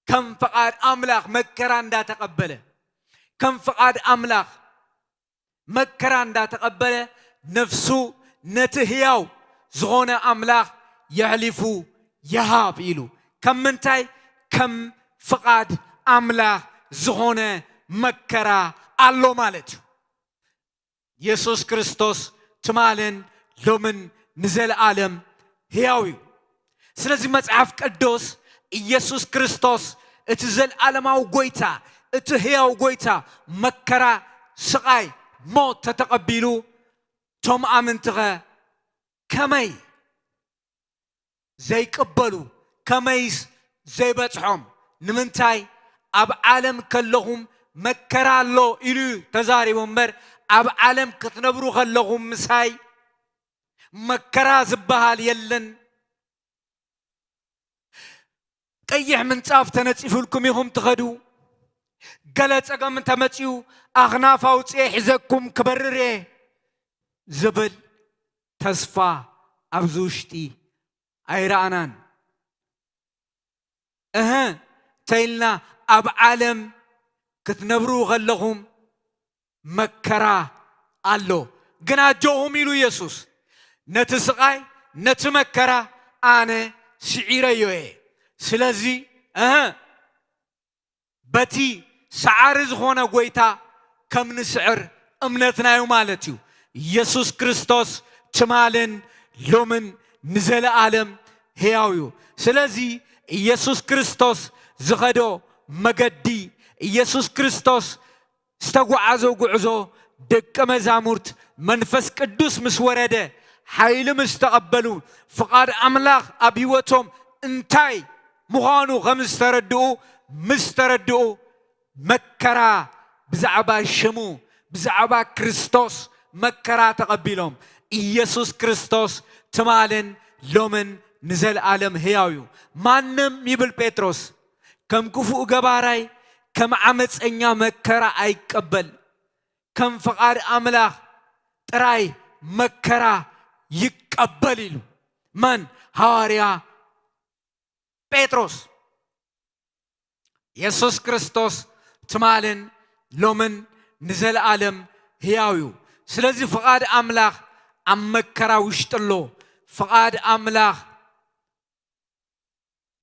ከም ፍቓድ ኣምላኽ መከራ እንዳተቐበለ ከም ፍቓድ ኣምላኽ መከራ እንዳተቐበለ ነፍሱ ነቲ ህያው ዝኾነ ኣምላኽ የሕሊፉ ይሃብ ኢሉ። ከም ምንታይ? ከም ፍቓድ ኣምላኽ ዝኾነ መከራ ኣሎ ማለት እዩ። የሱስ ክርስቶስ ትማልን ሎምን ንዘለኣለም ህያው እዩ። ስለዚ መጽሓፍ ቅዱስ ኢየሱስ ክርስቶስ እቲ ዘለኣለማዊ ጎይታ፣ እቲ ህያው ጎይታ መከራ፣ ስቓይ፣ ሞት ተተቐቢሉ፣ ቶም ኣምንትኸ ከመይ ዘይቅበሉ፣ ከመይስ ዘይበጽሖም? ንምንታይ? ኣብ ዓለም ከለኹም መከራ ኣሎ ኢሉ እዩ ተዛሪቡ እምበር፣ ኣብ ዓለም ክትነብሩ ከለኹም ምሳይ መከራ ዝበሃል የለን። ቀይሕ ምንጻፍ ተነጺፉልኩም ኢኹም ትኸዱ። ገለ ጸገም እንተመጺኡ ኣኽናፍ ኣውጽኤ ሒዘኩም ክበርር እየ ዝብል ተስፋ ኣብዚ ውሽጢ ኣይረኣናን። እህ፣ ተይልና ኣብ ዓለም ክትነብሩ ከለኹም መከራ ኣሎ፣ ግን ኣጆኹም ኢሉ የሱስ፣ ነቲ ስቓይ ነቲ መከራ ኣነ ስዒረዮ እየ። ስለዚ እህ፣ በቲ ሰዓሪ ዝኾነ ጎይታ ከም ንስዕር እምነትና እዩ ማለት እዩ። ኢየሱስ ክርስቶስ ትማልን ሎምን ንዘለኣለም ሕያው እዩ። ስለዚ ኢየሱስ ክርስቶስ ዝኸዶ መገዲ፣ ኢየሱስ ክርስቶስ ዝተጓዓዞ ጉዕዞ፣ ደቀ መዛሙርት መንፈስ ቅዱስ ምስ ወረደ፣ ሓይሊ ምስ ተቐበሉ፣ ፍቓድ ኣምላኽ ኣብ ህይወቶም እንታይ ምዃኑ ከም ዝተረድኡ ምስ ተረድኡ፣ መከራ ብዛዕባ ሽሙ፣ ብዛዕባ ክርስቶስ መከራ ተቐቢሎም። ኢየሱስ ክርስቶስ ትማልን ሎምን ንዘለኣለም ሕያው እዩ። ማንም ይብል ጴጥሮስ፣ ከም ክፉእ ገባራይ፣ ከም ዓመፀኛ መከራ ኣይቀበል፣ ከም ፍቓድ ኣምላኽ ጥራይ መከራ ይቀበል ኢሉ። መን? ሃዋርያ ጴጥሮስ። የሱስ ክርስቶስ ትማልን ሎምን ንዘለኣለም ህያው እዩ። ስለዚ ፍቓድ ኣምላኽ ኣብ መከራ ውሽጢ ኣሎ። ፍቓድ ኣምላኽ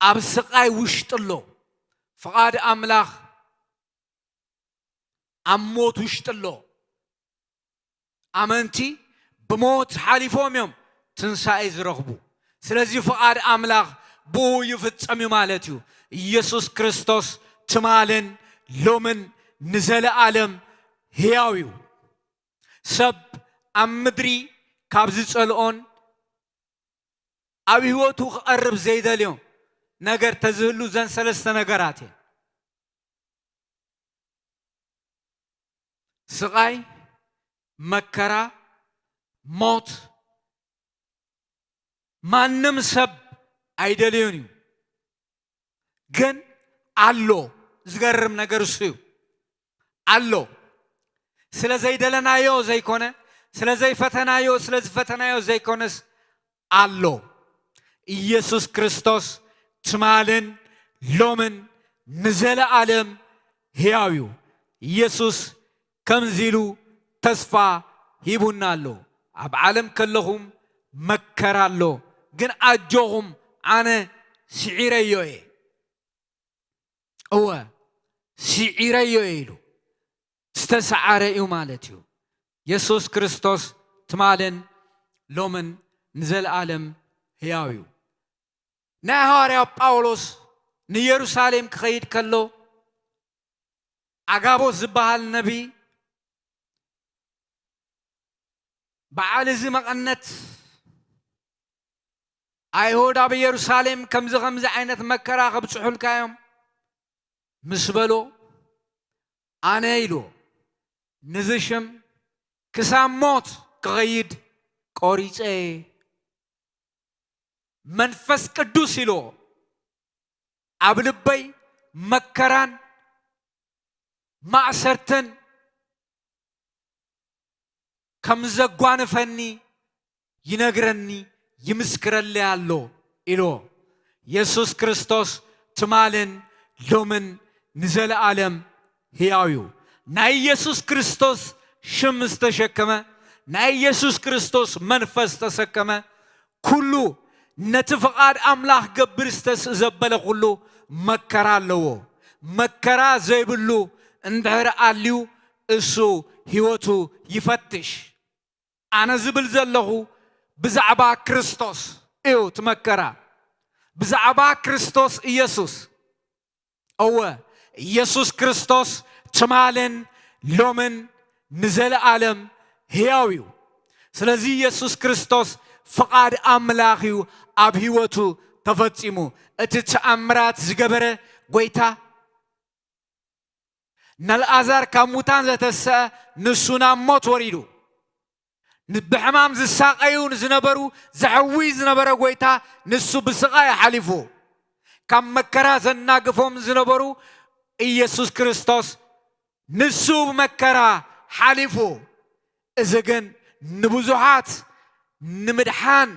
ኣብ ስቓይ ውሽጢ ኣሎ። ፍቓድ ኣምላኽ ኣብ ሞት ውሽጢ ኣሎ። ኣመንቲ ብሞት ሓሊፎም እዮም ትንሳኤ ዝረኽቡ። ስለዚ ፍቓድ ኣምላኽ ብኡ ይፍጸም እዩ ማለት እዩ። ኢየሱስ ክርስቶስ ትማልን ሎምን ንዘለኣለም ህያው እዩ። ሰብ ኣብ ምድሪ ካብ ዝጸልኦን ኣብ ህይወቱ ክቐርብ ዘይደልዮ ነገር ተዝህሉ፣ ዘን ሰለስተ ነገራት እየን። ስቓይ፣ መከራ፣ ሞት። ማንም ሰብ ኣይደልዮን እዩ፣ ግን ኣሎ። ዝገርም ነገር እሱ እዩ። ኣሎ። ስለ ዘይደለናዮ ዘይኮነ፣ ስለ ዘይፈተናዮ፣ ስለ ዝፈተናዮ ዘይኮነስ ኣሎ። ኢየሱስ ክርስቶስ ትማልን ሎምን ንዘለኣለም ሕያው እዩ። ኢየሱስ ከምዚ ኢሉ ተስፋ ሂቡና ኣሎ። ኣብ ዓለም ከለኹም መከራ ኣሎ፣ ግን ኣጆኹም፣ ኣነ ስዒረዮ እየ። እወ፣ ስዒረዮ እየ ኢሉ ዝተሰዓረ እዩ ማለት እዩ። የሱስ ክርስቶስ ትማልን ሎምን ንዘለኣለም ህያው እዩ። ናይ ሃዋርያ ጳውሎስ ንየሩሳሌም ክኸይድ ከሎ፣ ኣጋቦስ ዝበሃል ነቢይ፣ በዓል እዚ መቐነት፣ ኣይሁድ ኣብ ኢየሩሳሌም ከምዚ ከምዚ ዓይነት መከራ ከብጽሑልካ እዮም ምስ በሎ፣ ኣነ ኢሉ፣ ንዚ ሽም ክሳብ ሞት ክኸይድ ቆሪጸ እየ። መንፈስ ቅዱስ ኢልዎ፣ ኣብ ልበይ መከራን ማእሰርትን ከም ዘጓንፈኒ ይነግረኒ፣ ይምስክረለይ ኣሎ ኢልዎ። የሱስ ክርስቶስ ትማልን ሎምን ንዘለኣለም ህያው እዩ። ናይ የሱስ ክርስቶስ ሽም ዝተሸከመ፣ ናይ የሱስ ክርስቶስ መንፈስ ዝተሰከመ ኩሉ፣ ነቲ ፍቓድ ኣምላኽ ገብር ዝተስእ ዘበለ ኩሉ መከራ ኣለዎ። መከራ ዘይብሉ እንድሕር ኣልዩ፣ እሱ ህይወቱ ይፈትሽ። ኣነ ዝብል ዘለኹ ብዛዕባ ክርስቶስ እዩ እቲ መከራ። ብዛዕባ ክርስቶስ ኢየሱስ። እወ፣ ኢየሱስ ክርስቶስ ትማልን ሎምን ንዘለኣለም ህያው እዩ። ስለዚ ኢየሱስ ክርስቶስ ፍቓድ ኣምላኽ እዩ ኣብ ህይወቱ ተፈጺሙ። እቲ ተኣምራት ዝገበረ ጎይታ፣ ነልኣዛር ካብ ሙታን ዘተሰአ ንሱ ናብ ሞት ወሪዱ። ን-፣ ብሕማም ዝሳቐዩ ንዝነበሩ፣ ዘሕዊ ዝነበረ ጎይታ ንሱ ብስቓይ ሓሊፉ። ካብ መከራ ዘናግፎም ዝነበሩ ኢየሱስ ክርስቶስ ንሱ ብመከራ ሓሊፉ። እዚ ግን ንብዙሓት ንምድሓን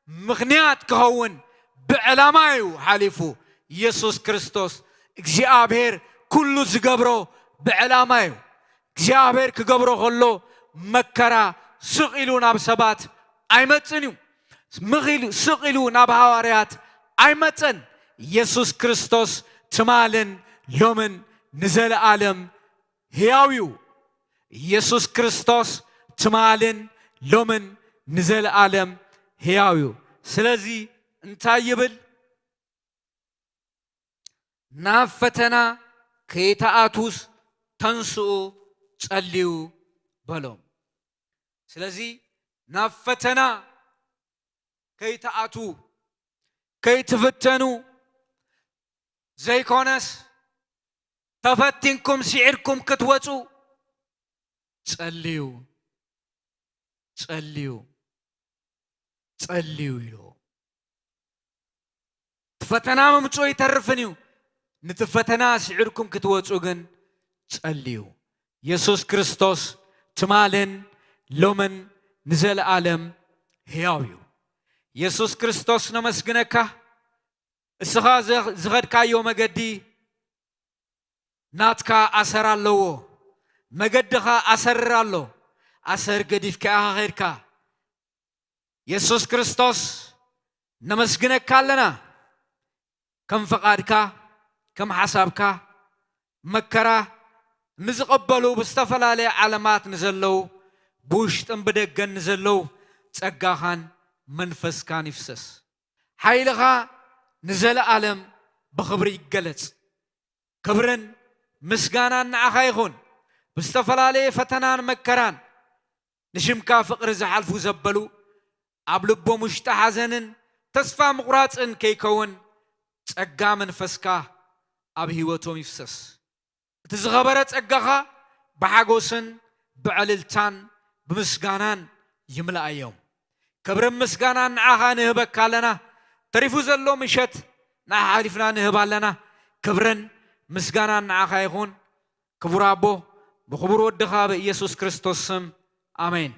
ምኽንያት ክኸውን ብዕላማ እዩ ሓሊፉ። ኢየሱስ ክርስቶስ እግዚኣብሔር ኩሉ ዝገብሮ ብዕላማ እዩ። እግዚኣብሔር ክገብሮ ከሎ መከራ ስቕ ኢሉ ናብ ሰባት ኣይመጽን እዩ። ምኽ ኢሉ፣ ስቕ ኢሉ ናብ ሃዋርያት ኣይመጸን። ኢየሱስ ክርስቶስ ትማልን ሎምን ንዘለኣለም ሕያው እዩ። ኢየሱስ ክርስቶስ ትማልን ሎምን ንዘለኣለም ሕያው እዩ። ስለዚ እንታይ ይብል? ናብ ፈተና ከይትኣትዉስ ተንስኡ፣ ጸልዩ በሎም። ስለዚ ናብ ፈተና ከይትኣትዉ፣ ከይትፍተኑ ዘይኮነስ ተፈቲንኩም ስዒርኩም ክትወፁ ጸልዩ፣ ጸልዩ፣ ጸልዩ ኢሉ። እቲ ፈተና ምምፅኡ ኣይተርፍን እዩ። ነቲ ፈተና ስዒርኩም ክትወፁ ግን ጸልዩ። የሱስ ክርስቶስ ትማልን ሎምን ንዘለኣለም ሕያው እዩ። የሱስ ክርስቶስ ነመስግነካ። እስኻ ዘ-፣ ዝኸድካዮ መገዲ ናትካ ኣሰር ኣለዎ። መገድኻ ኣሰር ኣሎ። ኣሰር ገዲፍካ ኢኻ ኸድካ። የሱስ ክርስቶስ ነመስግነካ ኣለና። ከም ፈቓድካ፣ ከም ሓሳብካ መከራ ንዝቐበሉ ብዝተፈላለየ ዓለማት ንዘለዉ ብውሽጥን ብደገን ንዘለዉ ጸጋኻን መንፈስካን ይፍሰስ። ሓይልኻ ንዘለኣለም ብኽብሪ ይገለጽ። ክብርን ምስጋናን ንዓኻ ይኹን። ብዝተፈላለየ ፈተናን መከራን ንሽምካ ፍቕሪ ዝሓልፉ ዘበሉ ኣብ ልቦም ውሽጢ ሓዘንን ተስፋ ምቑራጽን ከይከውን ጸጋ መንፈስካ ኣብ ህይወቶም ይፍሰስ። እቲ ዝኸበረ ጸጋኻ ብሓጎስን ብዕልልታን ብምስጋናን ይምልኣዮም። ክብርን ምስጋናን ንዓኻ ንህበካ ኣለና። ተሪፉ ዘሎ ምሸት ንዓኻ ሓሊፍና ንህብ ኣለና። ክብርን ምስጋናን ንዓኻ ይኹን። ክቡር ኣቦ፣ ብኽቡር ወድኻ ብኢየሱስ ክርስቶስ ስም፣ ኣሜን።